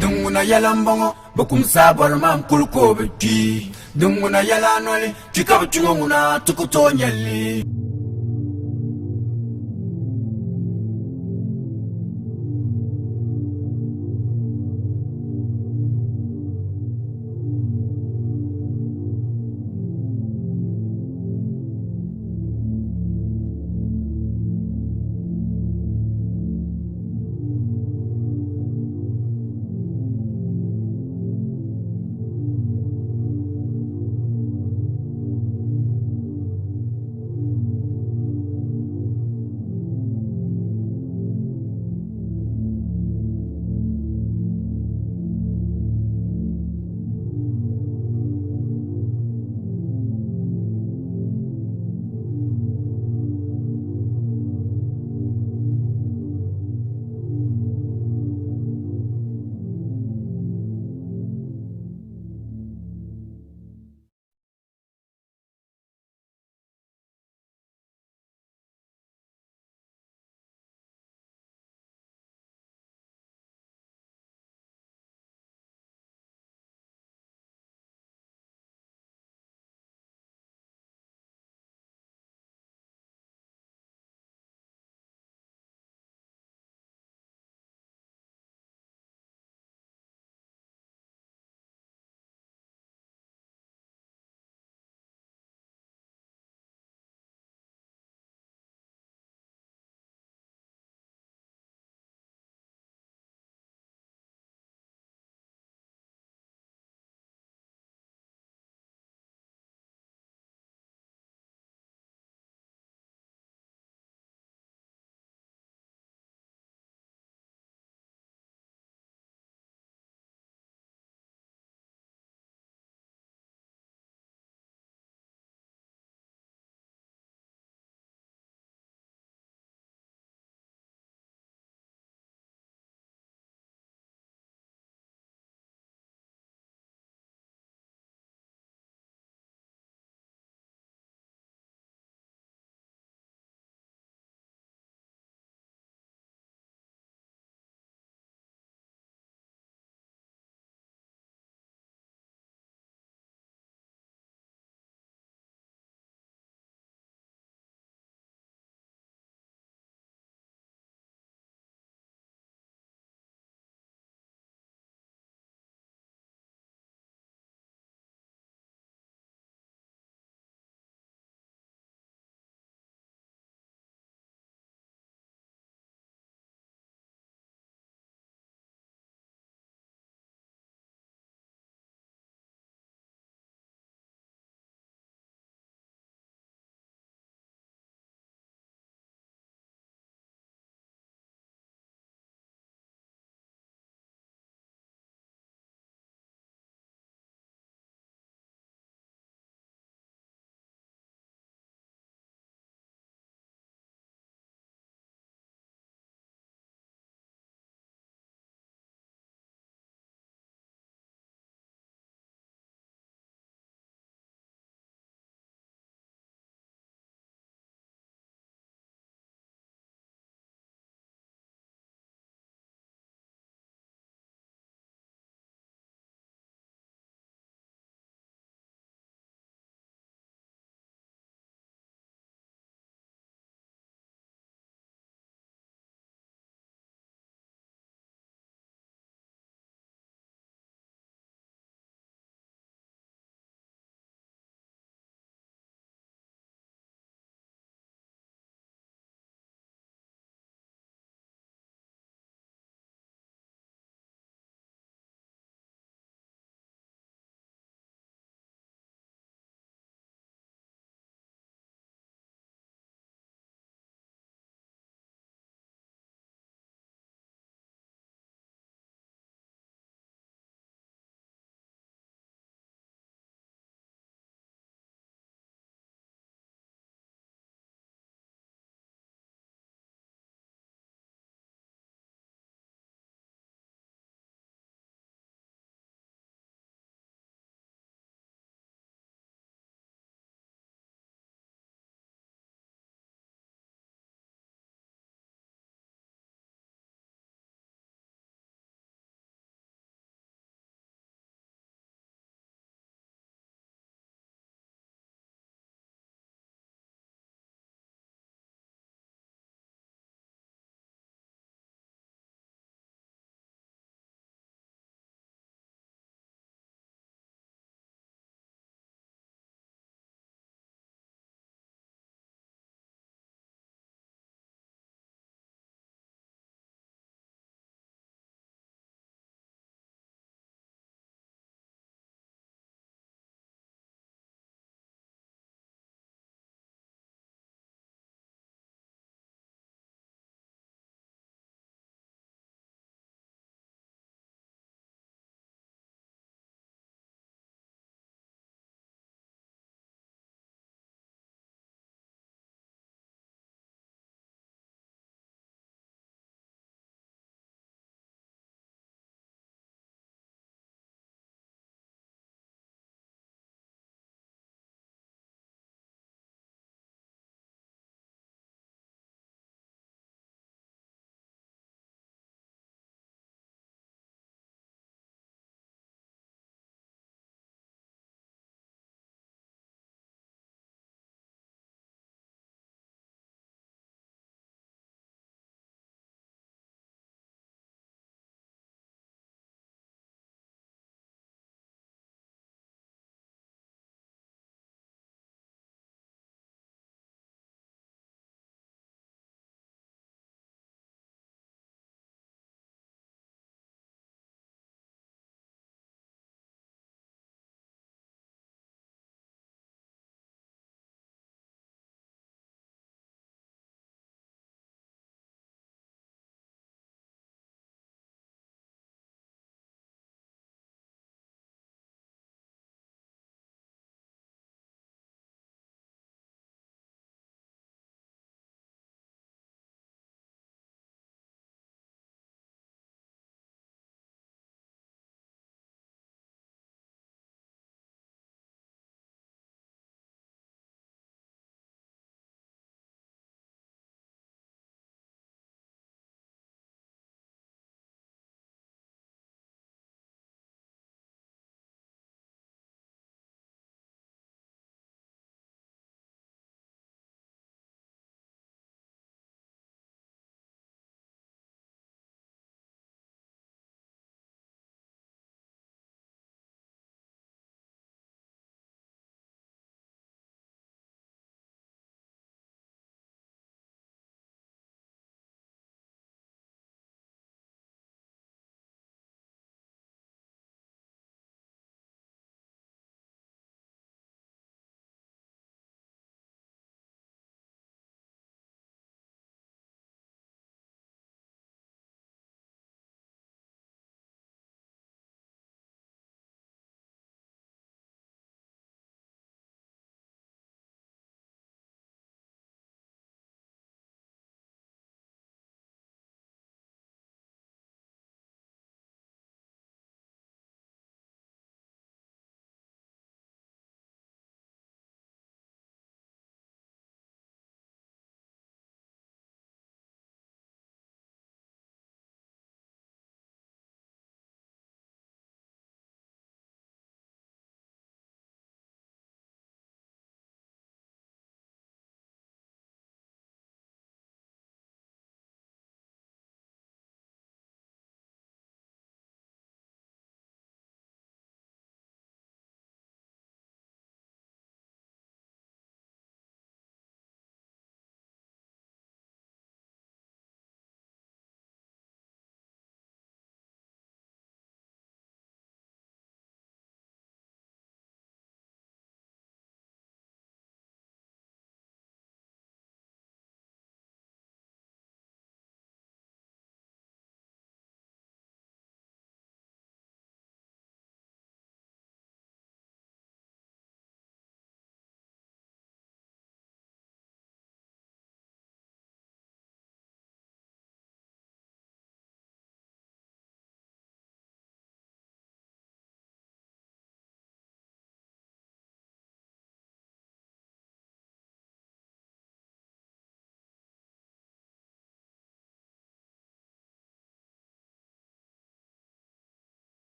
Din ŋuna yɛla m-bɔŋɔ, bɛ kum saa bɔri maa n-kuli ka o bi kpi. Din ŋuna yɛla noli, kpi ka bɛ kpi ŋɔ ŋuna ti ku tooi nya li.